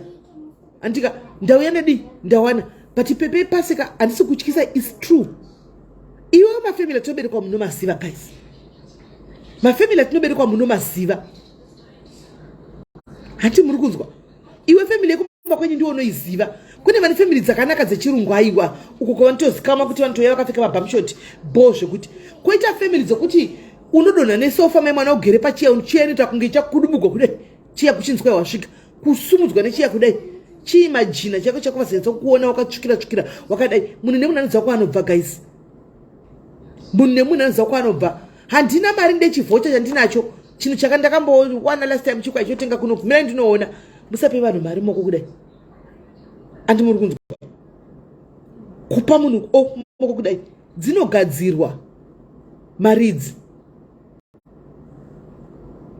andika ndauya nedii, ndawana. But pepe pasika, handisi kutyisa, is true. Iwe mafamily atinoberekwa munomaziva, guys, mafamily atinoberekwa munomaziva. Hati muri kunzwa? Iwe family yekumba kwenyu ndiwo unoiziva. Kune vane family dzakanaka dzechirungu, aiwa, uko kwavanotozikamwa kuti vanotouya vakapfeka mabamshot bo zvekuti. Koita family dzekuti unodonha nesofa, mai mwana ugere pachiya, chiya inoita kunge ichakudubugwa kudai, chiya kuchinzwa wasvika kusumudzwa nechiya kudai, chii majina chako chakuvaziva kuona wakatsvikira tsvikira wakadai. Munhu nemunhu anoziva kwaanobva, guys, munhu nemunhu anoziva kwaanobva. Handina mari, ndechivoucher chandinacho, chinhu chaka ndakambowana last time chikwa ichotenga kuno, mirai ndinoona. Musape vanhu mari moko kudai. Andi muri kunzwa? Kupa munhu moko kudai, dzinogadzirwa mari idzi.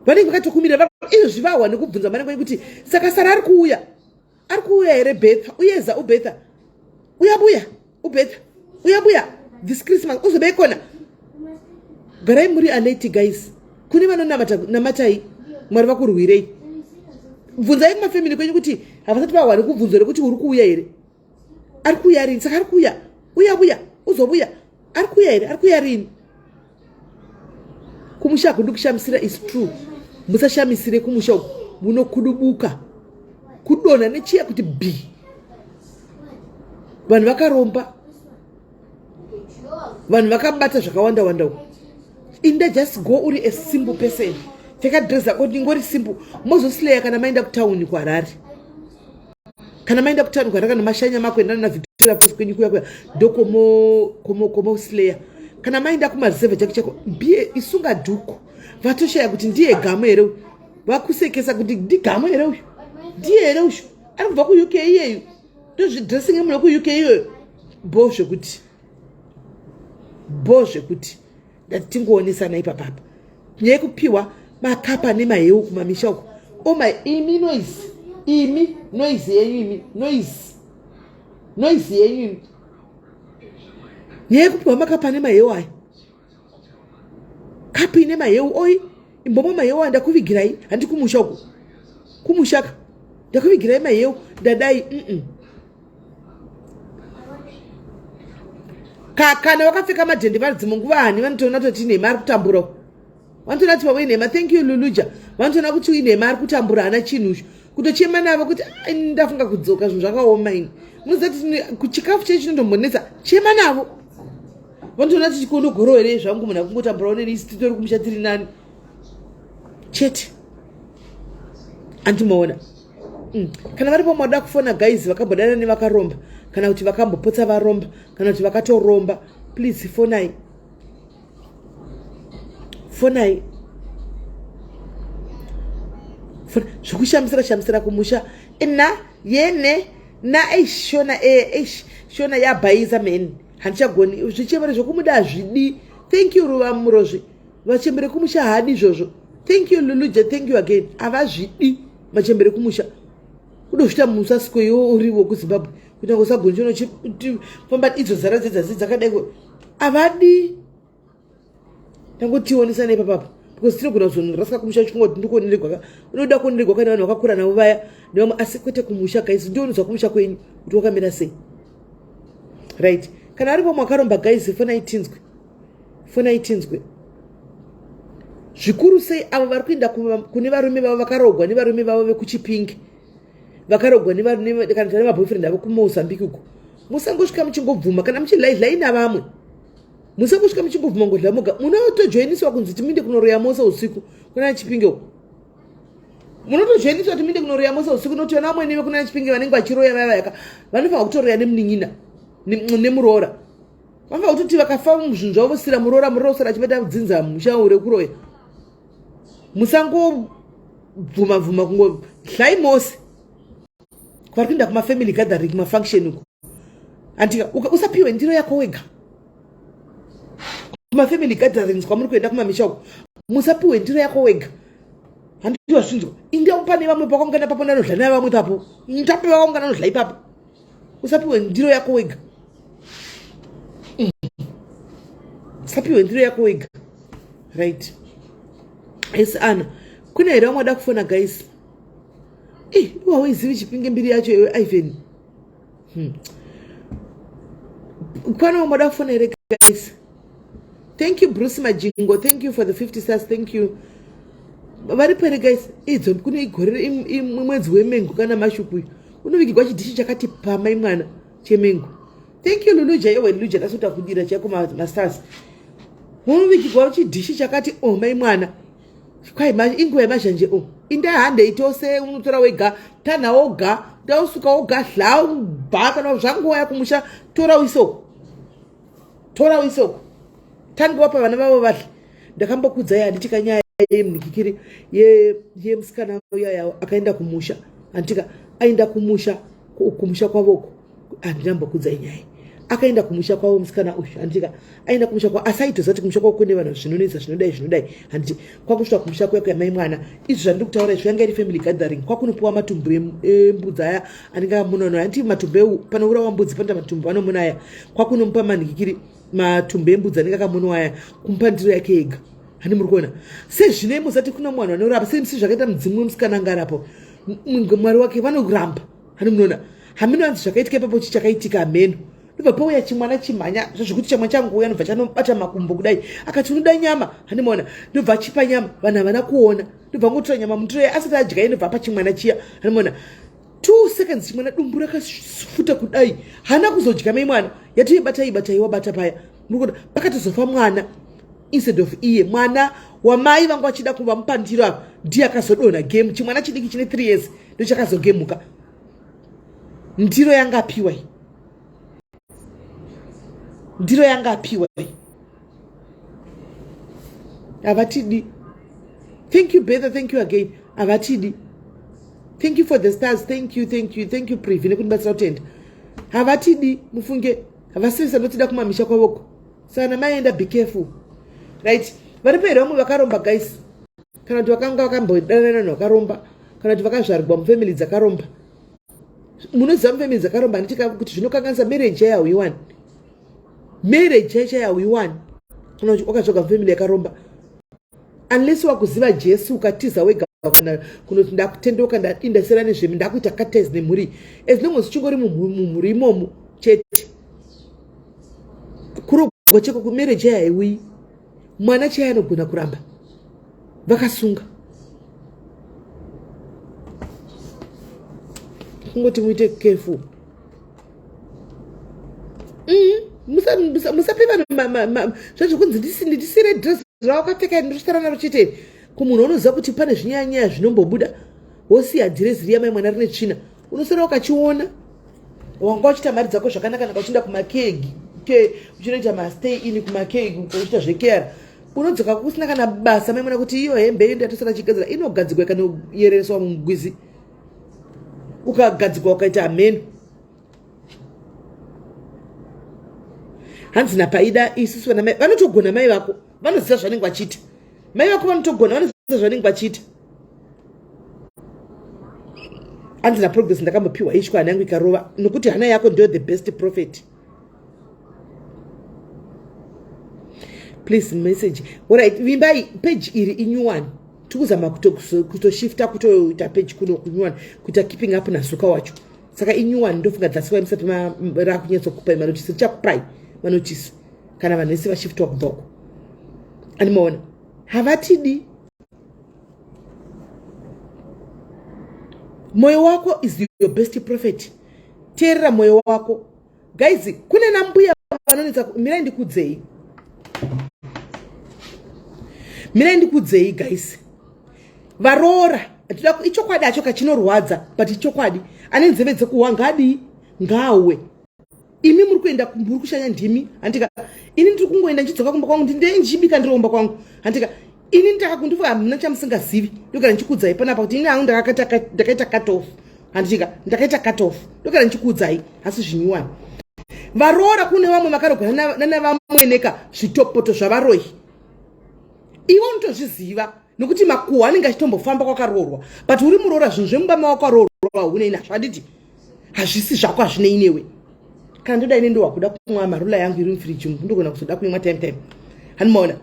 Vanenge vakatokumira izvo zvivahwa nekubvunza mari kwenyu kuti saka sara ari kuuya, ari kuuya here Betha? Uyeza uBetha, uyabuya uBetha, uyabuya this Christmas, uzobe ikona. Garai muri alert, guys. Kune vanonamata, namatai Mwari vakurwirei. Bvunzai kumafamily kwenyu kuti havasati vahwani kubvunzo rekuti uri kuuya here, ari kuuya rini, saka ari kuuya, uyabuya, uzobuya, ari kuuya here, ari kuuya rini kumusha. Hakundi kushamisira, is true. Musashamisire kumusha uku, munokudubuka kudonha nechiya kuti b. Vanhu vakaromba, vanhu vakabata zvakawanda wanda uku. Inda just go uri a simple person, pfeka dress rako ndingori simple, mozosileya kana maenda kutauni kuHarare. Kana maenda kutauni kuHarare, kana mashanya makuendana naVictoria Falls kwenyu kuya kuya, ndokomosileya. Kana maenda kumareserve chako chako, biye isunga dhuku, vatoshaya kuti ndiye Gamo here. Vakusekesa kuti ndiGamo here uyu, ndiye here uyu ari kubva kuUK iyeyu, ndozvidressing emunhu wekuUK iyoyo. Bo zvekuti, bo zvekuti ndati tingoonesana ipapapa. Nyaya yekupiwa makapa nemaheu kumamisha uko, oh my, imi noise, imi noise yenyu, imi noise. Noise yenyu nyaya yekupiwa makapa nemaheu aya. Kapu ine maheu oi imbomwa maheu aya ndakuvigirai handi kumusha uko. Kumushaka ndakuvigirai maheu ndadai mm. Ka, kana wakapfeka madhende vadzimu nguva hani vanotoona kuti inhema ari kutambura vanotoona kuti pamwe inhema thank you luluja vanotoona kuti inhema ari kutambura hana chinhu icho kutochema navo kuti ndafunga kudzoka zvinhu zvakaoma ini munoziva kuti chikafu chee chinotombonetsa chema navo vanotoona kuti chikondogoro here zvangu munhu akungotamburawo neni isi titori kumusha tiri nani chete andimaona mm. Kana varipo mada kufona guys vakambodana nevakaromba kana kuti vakambopotsa varomba kana kuti vakatoromba please fonai fonai zvekushamisira shamisira kumusha na yene na eish shona e eish shona yabhaiza mheni handichagoni zvichembere zvekumuda hazvidi thank you ruva murozvi vachembere kumusha haadi izvozvo thank you luluja thank you again havazvidi machembere kumusha kudozvita musasiko iwo uriwo kuzimbabwe kuita usagoni chinochifamba idzo zara dzedza dzakadai havadi tangotionesana ipapapa because tinogona kuzonorasika kumusha chifunga kuti ndikuoneregwa ka unoda kuoneregwa kana vanhu vakakura navo vaya nevamwe asi kwete kumusha guys ndionozwa kumusha kwenyu kuti wakamira sei right kana aripo mwakaromba guys fonai tinzwe fonai tinzwe zvikuru sei avo vari kuenda kune varume vavo vakarogwa nevarume vavo vekuchipingi vakarogwa kana kuti vane maboyfriend avo kumozambique uko musangosvika muchingobvuma kana muchilaidlai navamwe musangosvika muchingobvuma ngodla moga munotojoiniswa kunzi timinde kunoroya mose usiku kuna chipinge uko munotojoiniswa timinde kunoroya mose usiku nokuti vana vamwene vekuna chipinge vanenge vachiroya vaya vayaka vanofanira kutoroya nemunin'ina nemuroora vanofanira kutoti vakafa muzvinhu zvavo vosira muroora muroora usara achibata dzinza musha rekuroya musangobvuma bvuma kungo hlai mose vari kuenda kumafamily gathering kumafunction uko andika usapiwe ndiro yako wega kumafamily gatherings kwamuri kuenda kumamisha uko musapiwe ndiro yako wega handiwa zvinzwa inda pane vamwe pakaungana papo nanodla navamwe papo ndape vakaungana nodla ipapo usapiwe ndiro yako wega usapiwe ndiro yako wega right yes ana kune here vamwe vada kufona guys i iwe hauizivi chipinge mbiri yacho iwe ivan hmm. kwana vamwe vada kufona here guys thank you bruce majingo thank you for the 50 stars thank you varipo here guys idzo kune igore mwedzi wemengo kana mashuku uyu unovigirwa chidhishi chakati pamai mwana chemengo thank you luluja iwe luluja ndasota kudira chaiko mastars unovigirwa chidhishi chakati o oh, mai mwana kwai inguva yemazhanje o oh. inda handei tose unotora wega tanha woga ndausuka woga hla bva kana zvanguva yakumusha tora uisoko tora uise uko tange wapa vana vavo vadle ndakambokudzai handitika nyaya yemunikikiri yemusikana uya akaenda kumusha handitika aenda kumusha kumusha kwavoko handinambokudzai nyaya akaenda kumusha kwavo musikana uyu handitika aenda kumusha kwavo asi aitoziva kuti kumusha kwavo kune vanhu zvinonetsa zvinodai zvinodai handiti kwakusvika kumusha kuya kuya mai mwana izvi zvandiri kutaura izvi yanga iri family gathering kwakunopiwa matumbu embudzi aya anenge amunonwa handiti matumbu eu panourawa mbudzi panoita matumbu anomuna aya kwakunomupa manhikiri matumbu embudzi anenge akamonwa aya kumupa ndiro yake ega handi muri kuona sezvinei musati kuna mwana anorapa semisi zvakaita mudzimu wemusikana anga arapo mwari wake vanoramba handi munoona hameno hanzi zvakaitika ipapo chi chakaitika hameno ndobva pauya chimwana chimhanya zvekuti chamwa changu uya ndobva chanobata makumbo kudai akati unoda nyama handimaona ndobva achipa nyama vanhu havana kuona ndobva ngotora nyama mundiro asati adya ndobva apa chimwana chiya handimaona two seconds chimwana dumbu rakafuta kudai haana kuzodya mai mwana yatoibata ibata iwabata paya murikuona pakatozofa mwana instead of iye mwana wamai vangu vachida kuva mupandiro apa ndiye akazodonha game chimwana chidiki chine three years ndochakazogemuka ndiro yanga apiwa iyi ndiro yanga apiwa iyi havatidi thank you bether thank you again havatidi thank you for the stars thank you thank you thank you privi nekundibatsira kutenda havatidi mufunge havasivisa notida kumamisha kwavoko saka namaenda be careful right varipo here vamwe vakaromba guys kana kuti vakanga vakambodanana vanhu vakaromba kana kuti vakazvarigwa mufamily dzakaromba Munoziva mufamily dzakaromba handitika kuti zvinokanganisa marriage yayo hauiwani. Marriage yacho hauiwani kana wakatsvaga mufamily yakaromba unless wakuziva Jesu ukatiza wega kana kunoti ndakutendeuka ndadii ndasiyana nezvemi ndakuita kates nemhuri as long as uchingori mumhuri imomo chete kurogwa cheko kumarriage yayo haiuyi. Mwana chaiye anogona kuramba vakasunga kungoti muite careful. Musape vanhu zvazvekunzi ndisire dress rawakapfeka ndosara naro chete. Kumunhu unoziva kuti pane zvinyaya zvinombobuda, wosiya dhirezi riya mai mwana rine tsvina, unosara ukachiona. Wanga uchiita mari dzako zvakanaka naka uchienda kumakegi uchinoita mastay in kumakegi uchiita zvekera, unodzoka kusina kana basa mai mwana kuti iyo hembe iyo ndatosara chigadzira inogadzigwa ikanoyerereswa mugwizi, ukagadzigwa ukaita hameno. Hanzi napaida isusu vana mai vanotogona, mai vako vanoziva zvanenge vachiita, mai vako vanotogona, vanoziva zvanenge vachiita. Hanzi naProgress ndakambopiwa ishwa hana yangu ikarova nokuti hana yako ndiyo the best prophet. Please message. Alright, vimbai page iri inew one, tikuzama kutoshifta kutoita page kuno kunew one kuita keeping up nazuka wacho. Saka inew one ndofunga that's why musati rakunyatsokupai manotice. Tichakupai manotice kana vanhu vese vashiftwa kubva uko. Animaona havatidi. Mwoyo wako is your best prophet. Teerera mwoyo wako guys. Kune nambuya vanonetsa. Mirai ndikudzei, mirai ndikudzei guys. Varoora, ichokwadi acho kachinorwadza, but ichokwadi. Ane nzeve dzekuhwa ngadii ngawe. Imi muri kuenda, muri kushanya ndimi handika. Ini ndiri kungoenda ndichidzoka kumba kwangu, ndinde ndichibika ndiri kumba kwangu handika. Ini ndakakundifunga hamuna chamusingazivi. Ndogara ndichikuudzai panapa kuti ini hangu ndakaita cut off handika, ndakaita cut off, ndogara ndichikuudzai. Asi zvinyuwani varoora, kune vamwe vakarogwa nana vamweneka zvitopoto zvavaroi. Iwe unotozviziva nokuti makuhwa anenge achitombofamba kwakaroorwa, but uri muroora, zvinhu zvemumba mawakaroorwa haunei nazvo handiti, hazvisi zvako, hazvinei newe. Kana ndoda ine ndowakuda kumwa Amarula yangu iri mufiriji umu, ndogona kuzoda kuimwa time time hanimaona.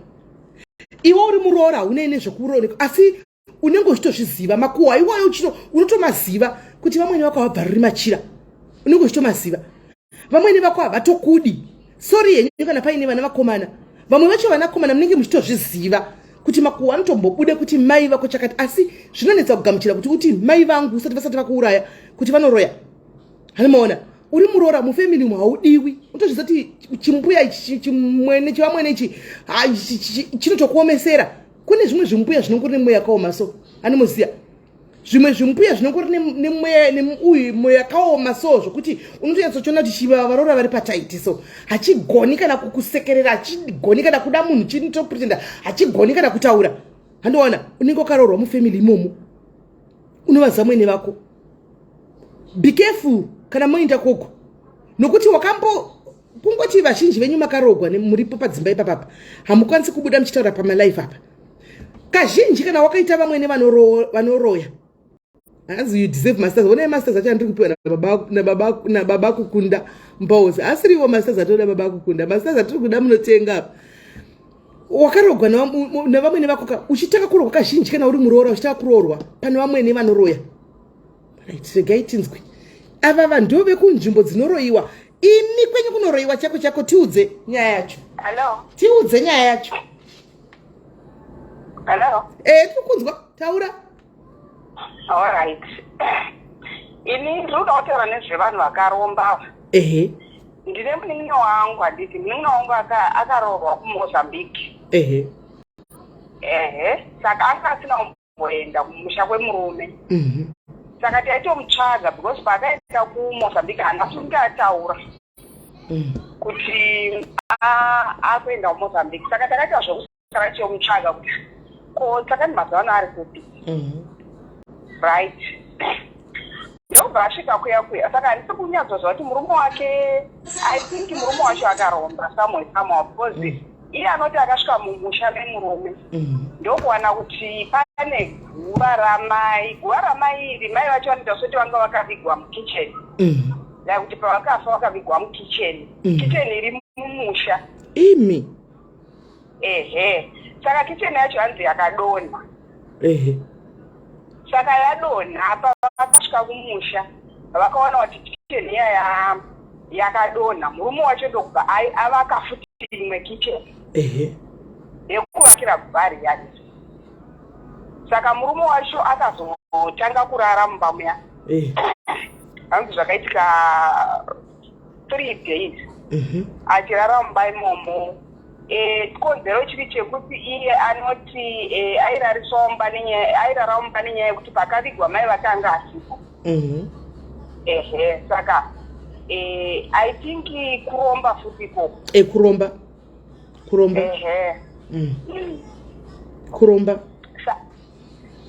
Iwe uri muroora haunei nezvekurooneka, asi unenge uchitozviziva makuhwa iwayo uchito unotomaziva kuti vamwene vako havabvaruri machira, unenge uchitomaziva vamwene vako havatokudi. Sorry henyu kana paine vana vakomana, vamwe vacho vanakomana munenge muchitozviziva kuti makuhwa anotombobude kuti mai vako chakati, asi zvinonetsa kugamuchira kuti uti mai vangu usati vasati vakuuraya kuti vanoroya. Hanimaona uri muroora mufamily umu haudiwi, unotozviziva kuti chimbuya ichi chimwene chivamwene ichi chinotokuomesera. Kune zvimwe zvimbuya zvinongori nemweya yakaoma so anomuziya zvimwe zvimbuya zvinongori nemweya uyu mweya yakaoma so zvokuti unotonyatsochiona kuti chiva varoora vari pataiti so hachigoni kana kukusekerera, hachigoni kana kuda munhu, chinotopretenda, hachigoni kana kutaura. Handiona unenge wakaroorwa mufamily imomo, unovaziva mwene vako. Be careful kana moenda koko nokuti wakambo kungoti vazhinji venyu makarogwa muripo padzimba ipapapa, hamukwanisi kubuda muchitaura pamalife apa kazhinji. Kana wakaita vamwene vanoroya, hanzi you deserve masters. Onai masters acho andiri kupiwa nababa Kukunda Mbozi, asiriwo masters atoda baba Kukunda. Masters atiri kuda munotenga apa. Wakarogwa navamwene vako ka uchitanga kurogwa kazhinji kana uri muroora uchitanga kuroorwa pane vamwene vanoroya. Right, regai tinzwe ava vanhu vekunzvimbo dzinoroyiwa. Imi kwenyu kunoroyiwa chako chako, tiudze nyaya yacho.
Hello.
Tiudze nyaya yacho.
Hello.
E, tiri kunzwa, taura.
All right. Ini ndiri kuda kutaura nezvevanhu vakaromba. Ndine munin'ina wangu, handiti munin'ina wangu akaroorwa kuMozambique. Ehe, saka anga asina kumboenda kumusha kwemurume. Saka taitomutsvaga because paakaenda kuMozambique haana kunge ataura kuti akuenda kuMozambique. Saka takaita zvokusara tichomutsvaga kuti ko saka ni mazuva ano ari kupi. Right, ndobva asvika kuya kuya. Saka handisi kunyatsoziva kuti murume wake, I think murume wacho akaromba somewhere somehow because Iye anoti akasvika mumusha memurume ndokuwana kuti pane guva ramai. Guva ramai iri, mai vacho vanoita sekuti vanga vakavigwa mukicheni, like kuti pavakafa vakavigwa mukicheni, kicheni iri mumusha.
Imi.
Ehe, saka kicheni yacho hanzi yakadonha. Saka yadonha, pavakasvika kumusha vakaona kuti kicheni iya yakadonha. Murume wacho ndokubva avaka futi imwe kicheni yekuvakira guva riyani. Saka murume wacho akazotanga kurara mumba muya. Hanzi zvakaitika 3 days achirara mumba imomo. Chikonzero chiri chekuti iye anoti airariswa mumba nenyaya, airara mumba nenyaya yekuti pakavigwa mai vakanga asipo. Ehe, saka I think kuromba futi ikoko.
Kuromba, kuromba. Kuromba.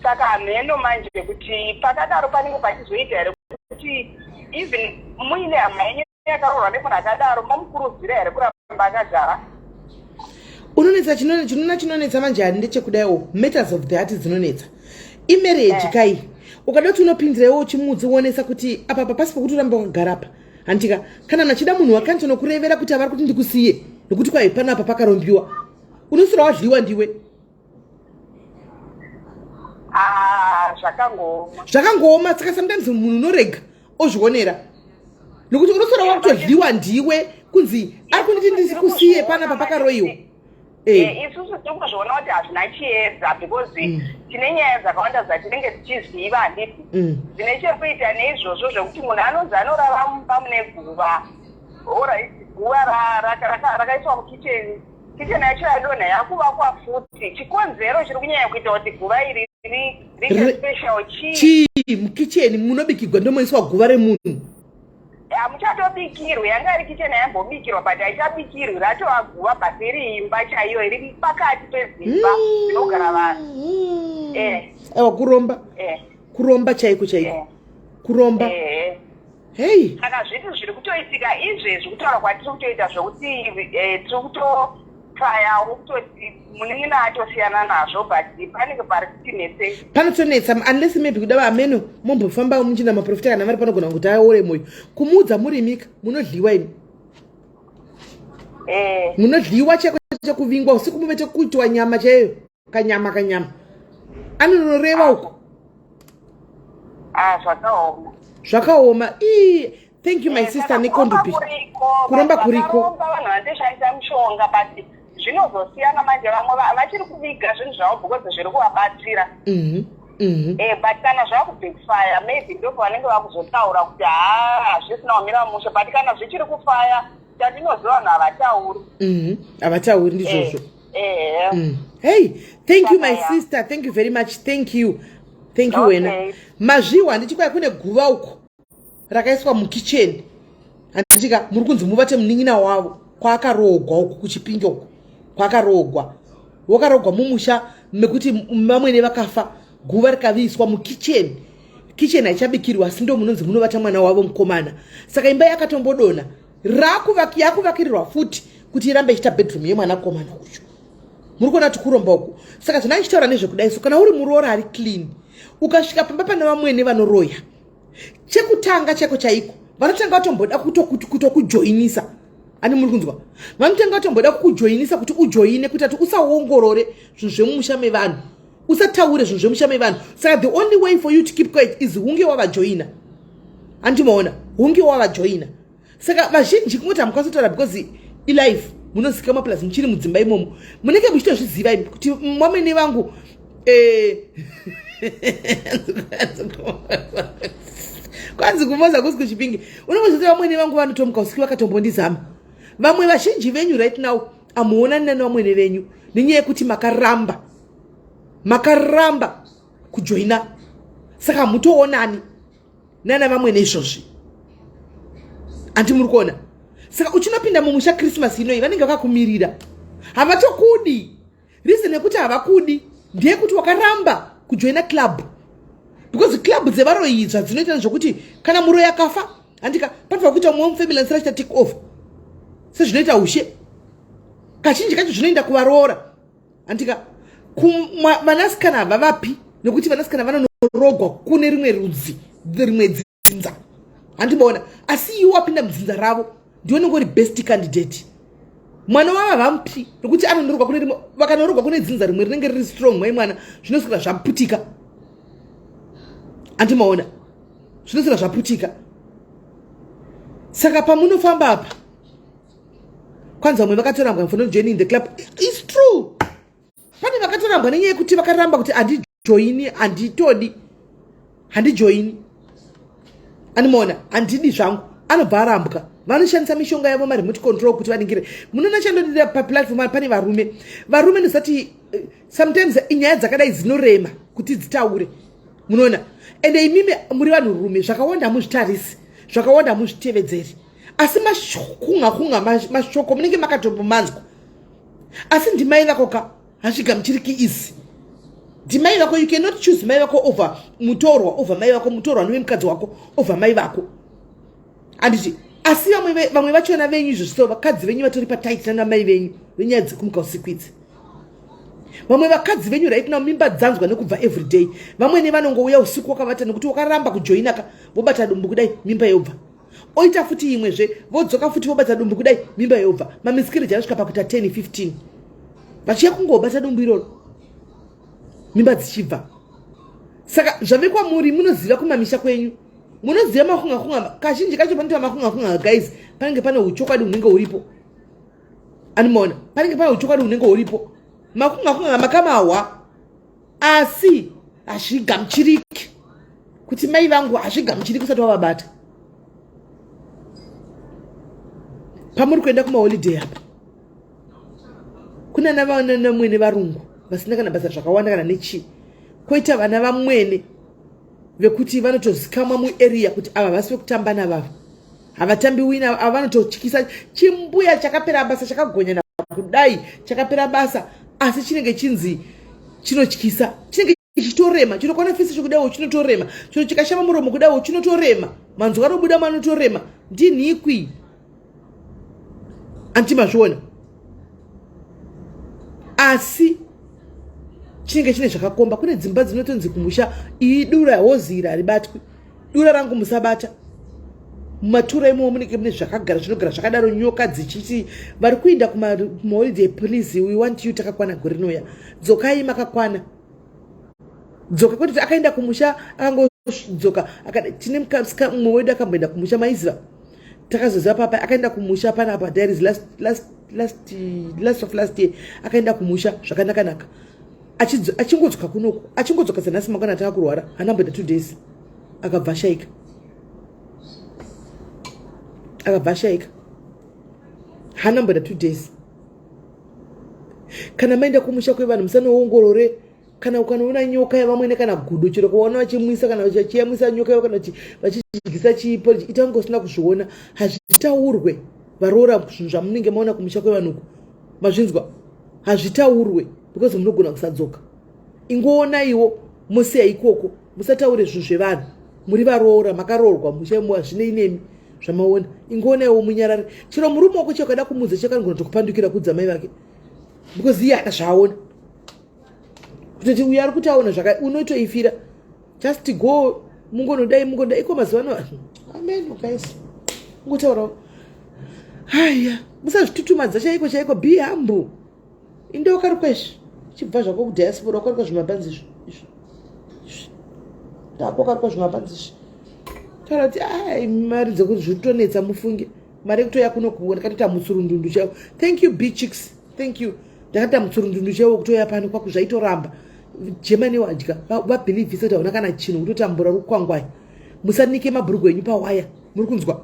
Saka hameno manje kuti pakadaro panenge pachizoita here kuti even muine hama yenyu yakaroorwa nemunhu akadaro, momukurudzira here kuramba akagara?
Unonetsa. Chinona chinonetsa manje hari ndechekudaiwo, matters of the heart dzinonetsa. Imarriage kai, ukada kuti unopindira iwo uchimudzi, kuti apa pasi pokuti uramba wakagara apa, handika? Kana munhu achida munhu wakanitonokurevera kuti avari kuti ndikusiye nekuti kwai panapa pakarombiwa, unosira wadliwa ndiwe.
Ah, zvakangooma.
Zvakangooma. Saka sometimes munhu unorega ozvionera, nekuti unosora wakutodliwa ndiwe, kunzi ari kunditi ndikusiye panapa pakaroiwa.
Isusu tiri kuzviona kuti hazvina chiedza because tine nyaya dzakawanda dzatinenge tichiziva, handiti, dzine chekuita neizvozvo zvekuti munhu anonzi anorara mumba mune guva. Alright, guva rakaiswa mukicheni, kicheni yacho yadonha, yakuvakwa futi. Chikonzero chiri kunyanya kuita kuti guva iri riite special chii?
Chii? Mukicheni munobikirwa ndomoiswa guva remunhu?
Hamuchatobikirwi. Yanga iri kicheni yaimbobikirwa, but haichabikirwi, ratova guva, but iri imba chaiyo iri pakati pedzimba dzinogara vanhu.
Aiwa, kuromba. Kuromba chaiko chaiko. Kuromba. Hei.
Saka zvinhu zviri kutoitika izvezvi, kutaura kwatiri kutoita zvokuti tiri kutotrayawo kutoti munin'ina atosiyana nazvo, but panenge pari kutinetsei.
Panotonetsa, unless maybe kuda vameno mombofamba muchinda maprofita kana vari panogona kuti aore mwoyo kumuudza. Murimika munodliwa imi. Munodliwa chaiko, chekuvingwa usiku muvete, kuitwa nyama chaiyo, kanyama kanyama, anonoreva uko.
Ah, zvakaoma.
Zvakaoma. Ii, thank you, my sister,
Saka
necontribution.
kuromba kuriko.
Kuromba
Vanhu
kuriko.
vakaromba, vanhu vanotoshandisa mishonga, but zvinozosiyana manje. Vamwe vachiri kuviga zvinhu zvavo because zviri kuvabatsira. But kana zvakubackfire, maybe ndo pavanenge vakuzotaura kuti haa, hazvisina kumira mushe. But kana zvichiri kufaya, chandinoziva, vanhu havatauri.
Havatauri, ndizvozvo. Hey, thank you, my sister, thank you very much. Thank you, thank you. Wena mazviwa, handiti? Kwai kune guva uko rakaiswa mukicheni, handitika? Muri kunzi mubate munin'ina wavo kwaakaroogwa uku kuChipinge uku kwaakaroogwa. Wakaroogwa mumusha mekuti vamwene vakafa, guva rikaviiswa mukicheni. Kicheni haichabikirwa, asi ndo munonzi munovata mwana wavo mukomana. Saka imba yakatombodonha, yakuvakirirwa futi kuti irambe ichiita bedroom yemwanakomana uyu. Muri kuona kuti kuromba uku. Saka zvina ndichitaura nezvekudai, so kana uri muroora ari clean, ukasvika pamba pane vamwene vanoroya, chekutanga chaiko chaiko vanotanga vatomboda kutokujoinisa. Ani muri kunzwa? Vanotanga vatomboda kukujoinisa kuti ujoine, kuita kuti usaongorore zvinhu zvemumusha mevanhu, usataure zvinhu zvemusha mevanhu. Saka the only way for you to keep quiet is hunge wavajoina, handimaona? Hunge wavajoina. Saka vazhinji kungoti hamukwanisi kutaura because ilife munozikamwa, plus muchiri mudzimba imomo, munenge muchitozviziva imi kuti mwamene vangu kwanzi kumoza kusi kuChipinge, unongozviti vamwene vangu vanotomuka usiku vakatombondizama. Vamwe vazhinji venyu right now amuonani nani vamwene venyu nenyaya yekuti makaramba, makaramba kujoina. Saka hamutoonani nana vamwene izvozvi, handi muri kuona? Saka uchinopinda mumusha Christmas inoi, vanenge vakakumirira, havatokudi. Reason yekuti havakudi ndeyekuti wakaramba kujoina club, because club dzevaroyi zvadzinoita nezvokuti kana muroyi akafa, handika, panofanira kuita mumwe mufamily anisira achita take over sezvinoita ushe. Kazhinji kacho zvinoenda kuvaroora, handika? Vanasikana havavapi nekuti vanasikana vanonorogwa kune rimwe rudzi, rimwe dzinza, handimaona? Asi iwe wapinda mudzinza ravo, ndiwe unenge uri best candidate. Mwana wavo havamupi nekuti anonorogwa kune rimwe. Vakanorogwa kune dzinza rimwe rinenge riri strong, mai mwana zvinoswera zvaputika, handimaona? Zvinoswera zvaputika. Saka pamunofamba apa, kwanza vamwe vakatorambwa for not joining the club. Is true, pane vakatorambwa nenyaya yekuti vakaramba kuti handijoini, handitodi, handijoini, animaona? Handidi zvangu. Anobva arambwa. Vanoshandisa mishonga yavo, maremote control, kuti vaningire. Munoona, chandodira paplatform pane varume. Varume ndosati sometimes nyaya dzakadai dzinorema kuti dzitaure, munoona? Ende imimi muri vanhurume, zvakawanda hamuzvitarisi, zvakawanda hamuzvitevedzeri, asi maskunga kunga mashoko munenge makatombomanzwa. Asi ndimai vako ka, hazvigamuchiriki izi. Ndimai vako, you cannot choose mai vako over mutorwa, over mai vako, mutorwa anove mukadzi wako over mai vako, handiti? Asi vamwe vachona venyu izvo, so vakadzi venyu vatori patight nana mai venyu venyaya dzekumuka usiku idzi. Vamwe vakadzi venyu right now mimba dzanzwa nekubva everyday. Vamwene vanongouya usiku wakavata nekuti wakaramba kujoinaka, vobata dumbu kudai, mimba yobva. Oita futi imwezve, vodzoka futi, vobata dumbu kudai, mimba yobva. Mamiscarriage anosvika pakuita 10, 15, vachiya kungobata dumbu iroro, mimba dzichibva. Saka zvave kwamuri, munoziva kumamisha kwenyu, munoziva makungakunga. Kazhinji kacho panoita makungakunga, guys, panenge pane uchokwadi hunenge huripo, animaona? Panenge pane uchokwadi hunenge huripo. Makungakunga makamahwa, asi hazvigamuchiriki kuti mai vangu, hazvigamuchiriki usati wavabata. Pamuri kuenda kumaholiday apa, kuna navamwene varungu vasina kana basa zvakawanda kana nechii, kwoita vana vamwene vekuti vanotozikamwa muarea kuti ava vasi vekutamba navava, havatambi wina ava, vanototyisa. Chimbuya chakapera basa, chakagonyana kudai, chakapera basa, asi chinenge chinzi chinotyisa, chinenge chichitorema. Chinokwana fisi chokudaiwo chinotorema, chino chikashama muromo kudaiwo chinotorema, manzwa anobuda manotorema. Ndinhikwi, anti mazviona? Asi chinenge chine zvakakomba. Kune dzimba dzinotonzi kumusha, iyi dura hozi, iri haribatwi, dura rangu musabata. Mumatura imomo munenge mune zvakagara, zvinogara zvakadaro, nyoka dzichiti vari kuinda kumaholiday, please, we want you takakwana gore rinoya, dzokai makakwana, dzoka. Kwete kuti akaenda kumusha akangodzoka. Tine mumwe wedu akamboenda kumusha, maiziva, takazoziva papa akaenda kumusha panapa. There is last, last, last, last of last year akaenda kumusha zvakanakanaka, achingodzoka kunoku, achingodzoka sanhasi mangwana atanga kurwara. Hanamboita 2 days, akabva ashaika, akabva ashaika. Hanamboita 2 days. Kana maenda kumusha kwevanhu, musanoongorore. Kana ukanoona nyoka yavamwene kana gudo, chero kuvaona vachimwisa kana vachiyamwisa nyoka yavo kana vachidyisa chipo, ita kunge usina kuzviona. Hazvitaurwe, varoora, zvinhu zvamunenge maona kumusha kwevanhu uku, mazvinzwa? Hazvitaurwe because munogona kusadzoka. Ingoonaiwo mosiya ikoko, musataure zvinhu zvevanhu. Muri varoora, makaroorwa musha imo, hazvinei nemi zvamaona. Ingoonaiwo munyarare. Chero murume wako chakada kumudza, chakanogona tokupandukira kudza mai vake because iye ada zvaaona. Kutoti uyo ari kuti aona zvaka, unotoifira. Just go, mungonodai, mungonodai iko. Mazuva ano, amen, guys, ungotaurawo haya, musazvitutumadza chaiko chaiko. Be humble. Inde wakarukwa izvi, chibva zvako kudiaspora, wakarukwa zvimabhanzi izvi, izvi, izvi, ndako wakarukwa zvimabhanzi izvi. Taura kuti ai, mari dzekuti zviritonetsa, mufunge mari yekutoya kuno. Ndakatoita mutsurundundu chaiwo. Thank you, B Chicks, thank you. Ndakatoita mutsurundundu chaiwo kutoya pano kwaku, zvaitoramba. Germany wadya, vabhilivhisa kuti hauna kana chinhu, kutotambura rukwangwai. Musanike mabhurugwa enyu pawaya, muri kunzwa?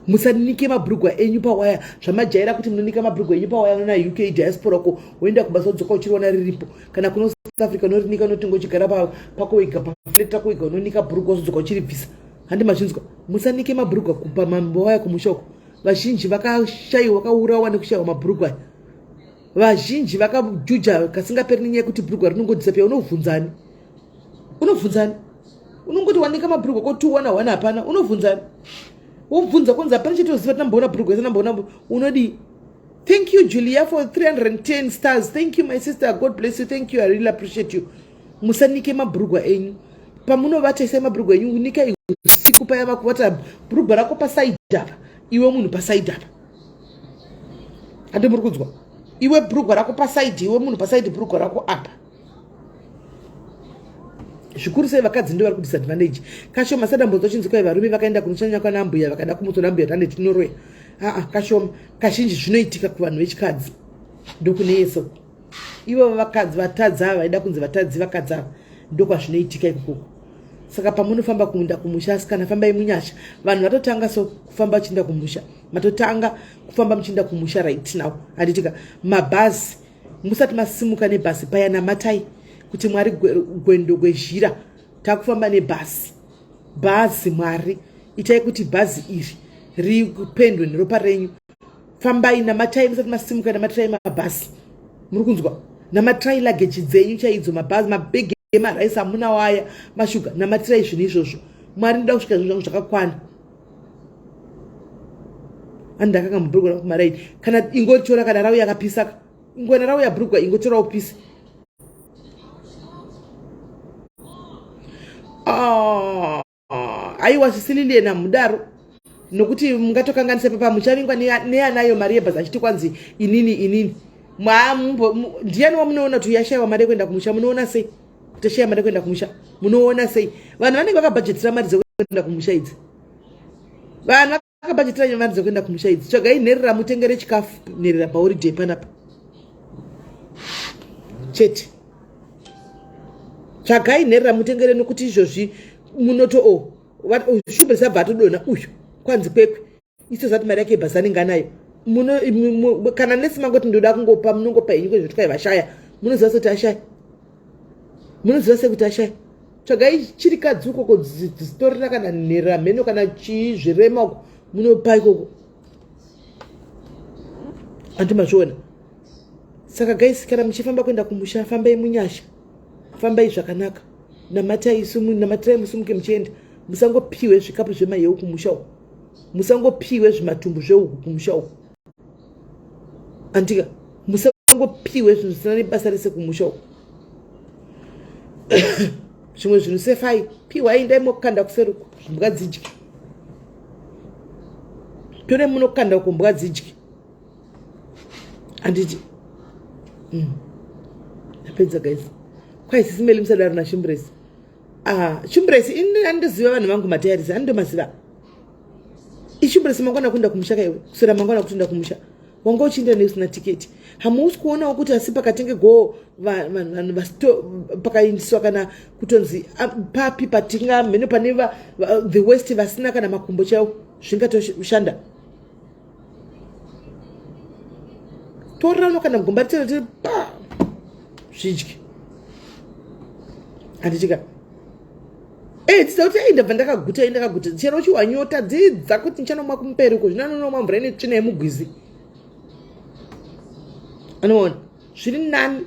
Musanike mabhurugwa enyu pawaya. Zvamajaira kuti munonika mabhurugwa enyu pawaya nona UK diaspora ko, woenda kubasa wodzoka uchiriona riripo. Kana kuno South Africa unorinika, unotinga uchigara pako wega, paflat rako wega, unonika bhurugwa wozodzoka uchiribvisa, handi mazvinzwa? Musanike mabhurugwa pamawaya kumusha uko. Vazhinji vakashayiwa, vakaurawa nekushayiwa mabhurugwa aya. Vazhinji vakajuja kasingaperi nenyaya yekuti bhurugwa rinongodisapia. Unovhunzani? Unovhunzani? Unongoti wanika mabhurugwa ko 2 1 1, hapana. Unovhunzani? Wobvunza, kwanzi hapana chetoziva, tinamboona bhurugwa ese namboona. Unodii? Thank you Julia for 310 stars. Thank you my sister. God bless you. Thank you. I really appreciate you. Musanike mabhurugwa enyu. Pamunovata isai mabhurugwa enyu unikai usiku paya makuvata bhurugwa rako paside apa. Iwe munhu paside apa. Handi muri kunzwa? Iwe bhurugwa rako paside, iwe munhu paside bhurugwa rako apa. Zvikuru sei vakadzi ndo vari kudisadvantage. Kashoma sadambodzo chinzi kwai varume vakaenda kunoshanya kwana ambuya vakada kumutswa nambuya tande tinoroya. Aa kashoma kazhinji zvinoitika kuvanhu vechikadzi ndokune yeso ivo vakadzi vatadzi ava vaida kunzi vatadzi vakadzi ava ndokwazvinoitika ikokoko saka pamunofamba kuenda kumusha asikana fambai munyasha vanhu vatotanga so kufamba vachienda kumusha matotanga kufamba muchienda kumusha right now handitika mabhazi musati masimuka nebhazi paya namatai kuti mwari gwendo gwezhira takufamba nebhazi bhazi mwari itai kuti bhazi iri ripendwe neropa renyu fambai namatai musati masimuka namatirai mabhazi muri kunzwa namatirai luggage dzenyu chaidzo mabhazi mabhegi emaraisi amuna waya mashuga namatirai zvinhu izvozvo mwari ndoda kusvika zvinhu zvangu zvakakwana andakanga mubhurugwa rangu kumaraini kana ingotora kana rauya akapisaka ingona rauya bhurugwa ingotora upise ah, aiwa zvisililiena mudaro nokuti mungatokanganisa papa muchavingwa neanayo mari yebhazi achiti kwanzi inini inini ndiyani wamunoona kuti yashaiwa mari yekuenda kumusha munoona sei kuti ashaiwa mari yekuenda kumusha munoona sei vanhu vanenge vakabhajetira mari dzekuenda kumusha idzi vanhu akabhajetira mari dzekuenda kumusha idzi tsvagai nherera mutengere chikafu nherera paholiday panapa chete tsvagai nherera mutengere nokuti izvozvi munoto o oh, shubre sabva atodonha uyu kwanzi kwekwe iso zati mari yake yebhasi anenge anayo muno kana nesi mangoti ndoda kungopa munongopa henyu kwezvoti kwai vashaya munoziva sekuti ashaya munoziva sekuti ashaya tsvagai chirikadzi ukoko dzitorera kana nherera mheno kana chii zvirema uko munopa ikoko anti mazviona saka guys kana muchifamba kuenda kumusha fambai munyasha fambai zvakanaka namatai namatirai musumuke muchienda musangopiwe zvikapu zvemayeu kumusha uko musangopiwe zvimatumbu zveuku kumusha uko andika musangopiwe zvinhu zvisina nebasa rese kumusha uko zvimwe zvinhu sefai piwai indai mokanda kuseri uko mbwa dzidye tore munokanda uko mbwa dzidye handiti mm. ndapedza guys kwai sisimeli musadaro nashimbresi ah chimbresi ini andiziva vanhu vangu matayarisi andomaziva ichimbresi mangwana kuenda kumusha kaiwe kuswera mangwana kutoenda kumusha wanga uchienda nei usina tiketi hamusi kuonawo kuti asi pakatenge go vanhu vasito pakaindiswa kana kutonzi papi patinga mheno pane the west vasina kana makumbo chaiwo zvingatoshanda torano kana gomba ritena tiri pa zvidye handitika Eh, dzidza kuti ei ndabva ndakaguta ei ndakaguta chero uchiwa nyota dzidza kuti ndichanomwa kumberi uko zvino anonomwa mvura ine tsvina yemugwizi anoona zviri nani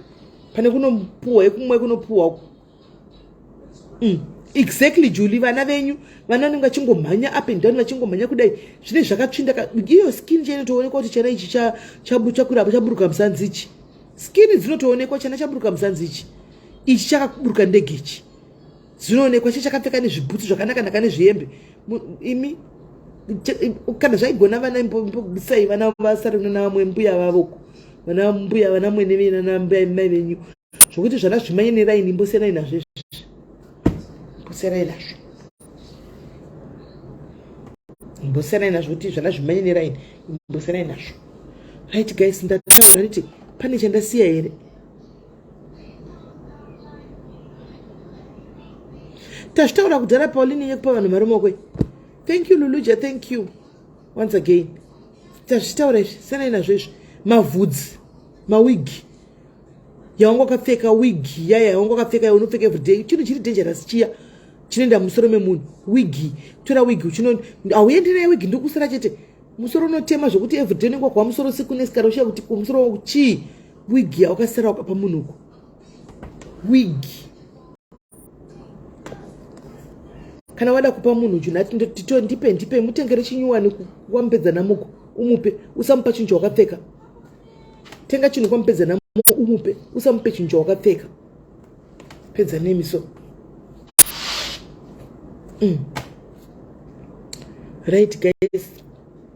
pane kunopuhwa yekumwa yekunopuhwa uko mm. exactly julie vana venyu vana vanenge vachingomhanya up and down vachingomhanya kudai zvine zvakatsvinda iyo skin chainotoonekwa kuti chana ichi chakwira chaburuka musanzi ichi skin dzinotoonekwa chana chaburuka musanzi ichi ichi chakaburuka ndege ichi zvinoonekwa che chakapfeka nezvibhutsu zvakanaka naka nezvihembe imi kana zvaigona vana imbobisai vana vasare nana vamwe mbuya vavoko vana mbuya vana mwene venyu nana mbuya mai venyu zvokuti zvana zvimanye neraini imbosiyanai nazvo izvi imbosiyanai nazvo imbosiyanai nazvo kuti zvana zvimanye neraini imbosiyanai nazvo right guys ndataura nditi pane chandasiya here tazvitaura kudhara pauline yekupa vanhu mari mokwe thank you luluja thank you once again tazvitaura izvi siyanai nazvo izvi mavhudzi mawigi yawanga wakapfeka wigi yaya yawanga wakapfeka yaunopfeka everyday chinhu chiri dangerous chiya chinoenda musoro memunhu wigi tora wigi uchino hauendi naye wigi ndokusara chete musoro unotema zvekuti everyday unenge wakwa musoro siku nesikara ushiya kuti kumusoro wangu chii wigi yawakasara wakapa munhu uko wigi kana wada kupa munhu chinhu ati ndipe ndipe mutengere chinyuwani wamupedza namuko umupe usamupa chinhu chawakapfeka Tenga chinhu kwamupedza namo umupe, usamupe chinhu chawakapfeka. Pedza nemi so. Right guys,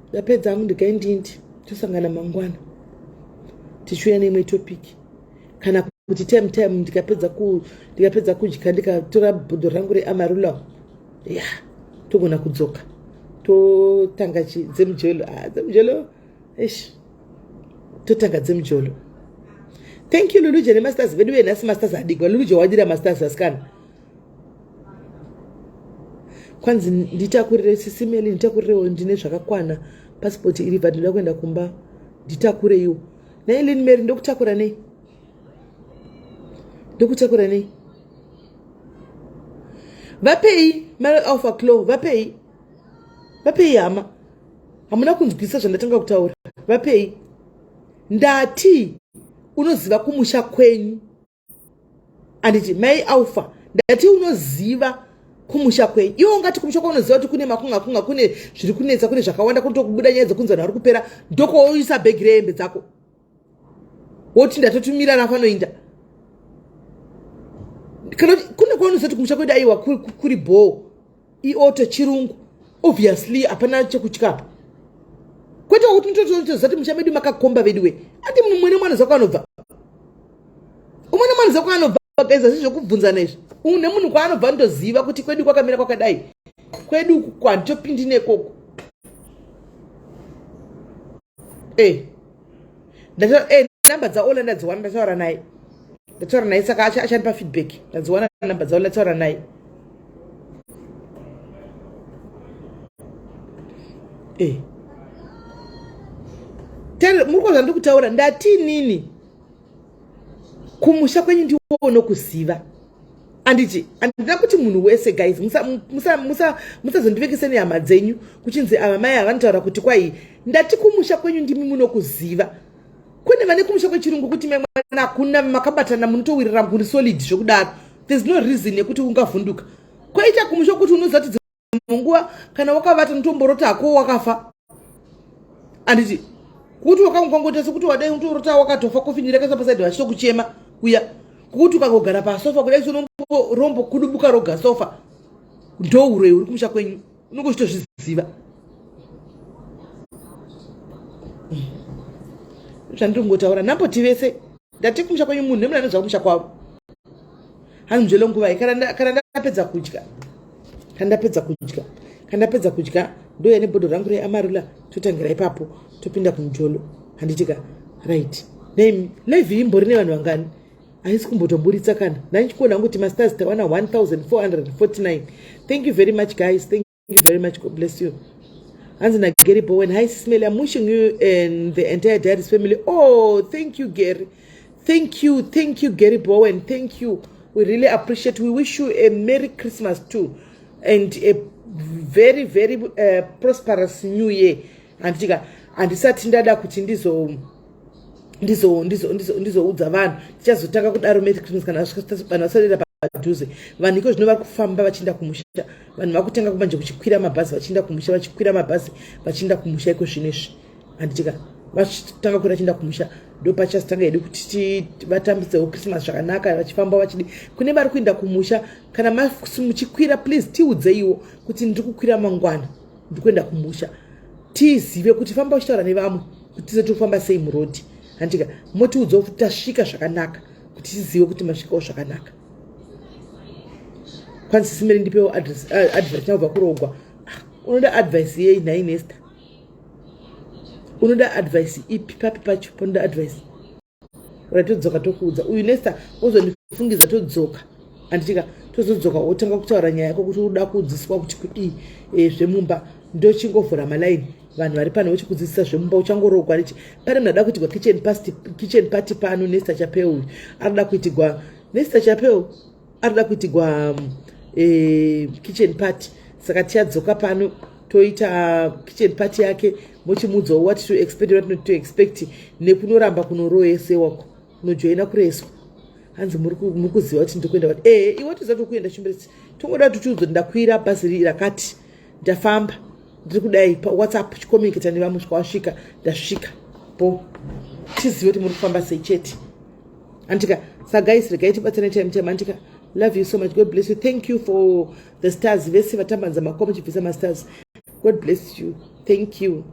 ndapedza hangu, ndigai ndindi tosangana mangwana tichiuya neimwe topic, kana kuti time time ndikapedza kudya, ndikatora bhodho rangu reAmarula ya, togona kudzoka totanga dzemujolo. Ah, dzemujolo, ish, totanga dzemujolo. Thank you, Luluje, nemasters vedu venhasi. Masters adigwa. Luluje wadira masters asikana. Kwanzi nditakurire, Sisimeli, nditakurirewo, ndine zvakakwana, pasipoti iri bva, ndinoda kuenda kumba, nditakureiwo. Nailin Mary, ndokutakura nei? Ndokutakura nei? Vapei mari, Alpha Clo, vapei, vapei. Hama, hamuna kunzwisa zvandatanga kutaura. Vapei. Ndati unoziva kumusha kwenyu, anditi? Mai Alpha, ndati unoziva kumusha kwenyu. Iwe ungati kumusha kwaunoziva kuti kune makunga kunga, kune zviri kunetsa, kune zvakawanda, kunotokubuda nyaya dzekunzi vanhu vari kupera, ndokouisa bhegi rehembe dzako, woti ndatotumira rafanoinda. Kana kune kwaunoziva kuti kumusha kwedu, aiwa, kuri bhoo, ioto chirungu, obviously hapana chekutyapa, kwete kuti nitotoziva kuti musha medu makakomba vedu we. Ati mumwe nemwana zako anobva, umwe nemwana zako anobva. Guys, asi zvekubvunzana izvi, nemunhu kwaanobva ndoziva kuti kwedu kwakamira kwakadai, kwedu kwanditopindi nekoko. E namba dzaOla ndadziwana, ndataura naye, ndataura naye, saka achandipa feedback. Ndadziwana namba dzaOla, ndataura naye. E muri kwa zvandiri kutaura, ndati nini kumusha kwenyu ndiwo unokuziva, anditi? Handina kuti munhu wese, guys, musazondivekese nehama dzenyu kuchinzi ava mai havanotaura kuti kwai. Ndati kumusha kwenyu ndimi munokuziva. Kune vane kumusha kwechirungu kuti mai mwana hakuna, makabatana, munotowirirana, kuri solid zvekudaro, there's no reason yekuti ungavhunduka. Kwaita kumusha kuti unoziva kuti munguva kana wakavata unotomborota hako wakafa, anditi? Kuti wakangoita sekuti wadai unotorota wakatofa, kofini rakaiswa pasaidi vachitokuchema kuya, kukuti ukangogara pasofa kudai rombo kudubuka roga sofa, ndouroi uri kumusha kwenyu, unenge uchitozviziva zvandiri kungotaura. Namboti vese, ndati kumusha kwenyu, munhu nemunhu anozva kumusha kwavo. Hani mujelo nguvai? Kana ndapedza kudya, kana ndapedza kudya, kana ndapedza kudya, ndouya nebhodho rangu reAmarula, totangira ipapo, topinda kumujolo, handitika? Right, name live imbori nevanhu vangani? Haisi kumbotoburitsa kana ndanchikuona hangu kuti masters tawana 1449. Thank you very much, guys. Thank you very much. God bless you. Hanzi naGary Bowen, "Hi Sismeli, I'm wishing you and the entire Diaries family." Oh, thank you, Gary. Thank you, thank you, Gary Bowen. Thank you, we really appreciate. We wish you a Merry Christmas too and a very very prosperous new year, handitika? Handisati ndada kuti ndizo ndizoudza vanhu, tichazotanga kudaro Merry Christmas kana vanhu vasarira padhuze. Vanhu iko zvino vari kufamba vachienda kumusha, vanhu vakutenga kumanje kuchikwira mabhazi vachienda kumusha, vachikwira mabhazi vachienda kumusha iko zvino izvi, handitika? Vachitanga kuenda vachienda kumusha, ndo pachazotanga hedu kuti vatambidzewo Christmas zvakanaka, vachifamba vachidi. Kune vari kuenda kumusha, kana muchikwira, please tiudzeiwo kuti ndiri kukwira mangwana, ndiri kuenda kumusha, tizive kuti famba uchitaura nevamwe kuti tize tofamba sei murodhi, handika? Motiudzawo kuti tasvika zvakanaka, kuti tizive kuti masvikawo zvakanaka. Kwanzi, "Sisimeri, ndipewo advice nakubva kurogwa." Ah, unoda advice yei nhai Nesta? Unoda advice ipi? Papi pacho panoda advice? Ura todzoka tokuudza. Uyu Nesta ozondifungidza. Todzoka, handitika? Tozodzoka wotanga kutaura nyaya yako kuti uda kudzidziswa kuti kudii zvemumba. Ndochingovhura malaini, vanhu vari pano vochikudzidzisa zvemumba. Uchangorogwa richi pane munhu ada kuitigwa kitchen party pano. Nesta Chapeu uyu arikuda kuitigwa, Nesta Chapeu arikuda kuitigwa kitchen party. Saka tichadzoka pano toita kitchen party yake, mochimuudzawo what to expect, what not to expect, nekunoramba kunoroyesewako, kunojoina kureswa. Hanzi muri kuziva kuti ndiri kuenda kuti ee, iwe toziva tiri kuenda chimberesi. Tongoda kuti tiudzwe kuti ndakwira bhazi rakati, ndafamba, ndiri kudai, paWhatsApp chicommunicata nevamwe svika wasvika, ndasvika po. Tizive kuti muri kufamba sei chete, andika. Sa guys, regai tibatsane time time, andika. Love you so much. God bless you. Thank you for the stars. Vese vatambanza maoko muchibvisa mastars, God bless you. Thank you.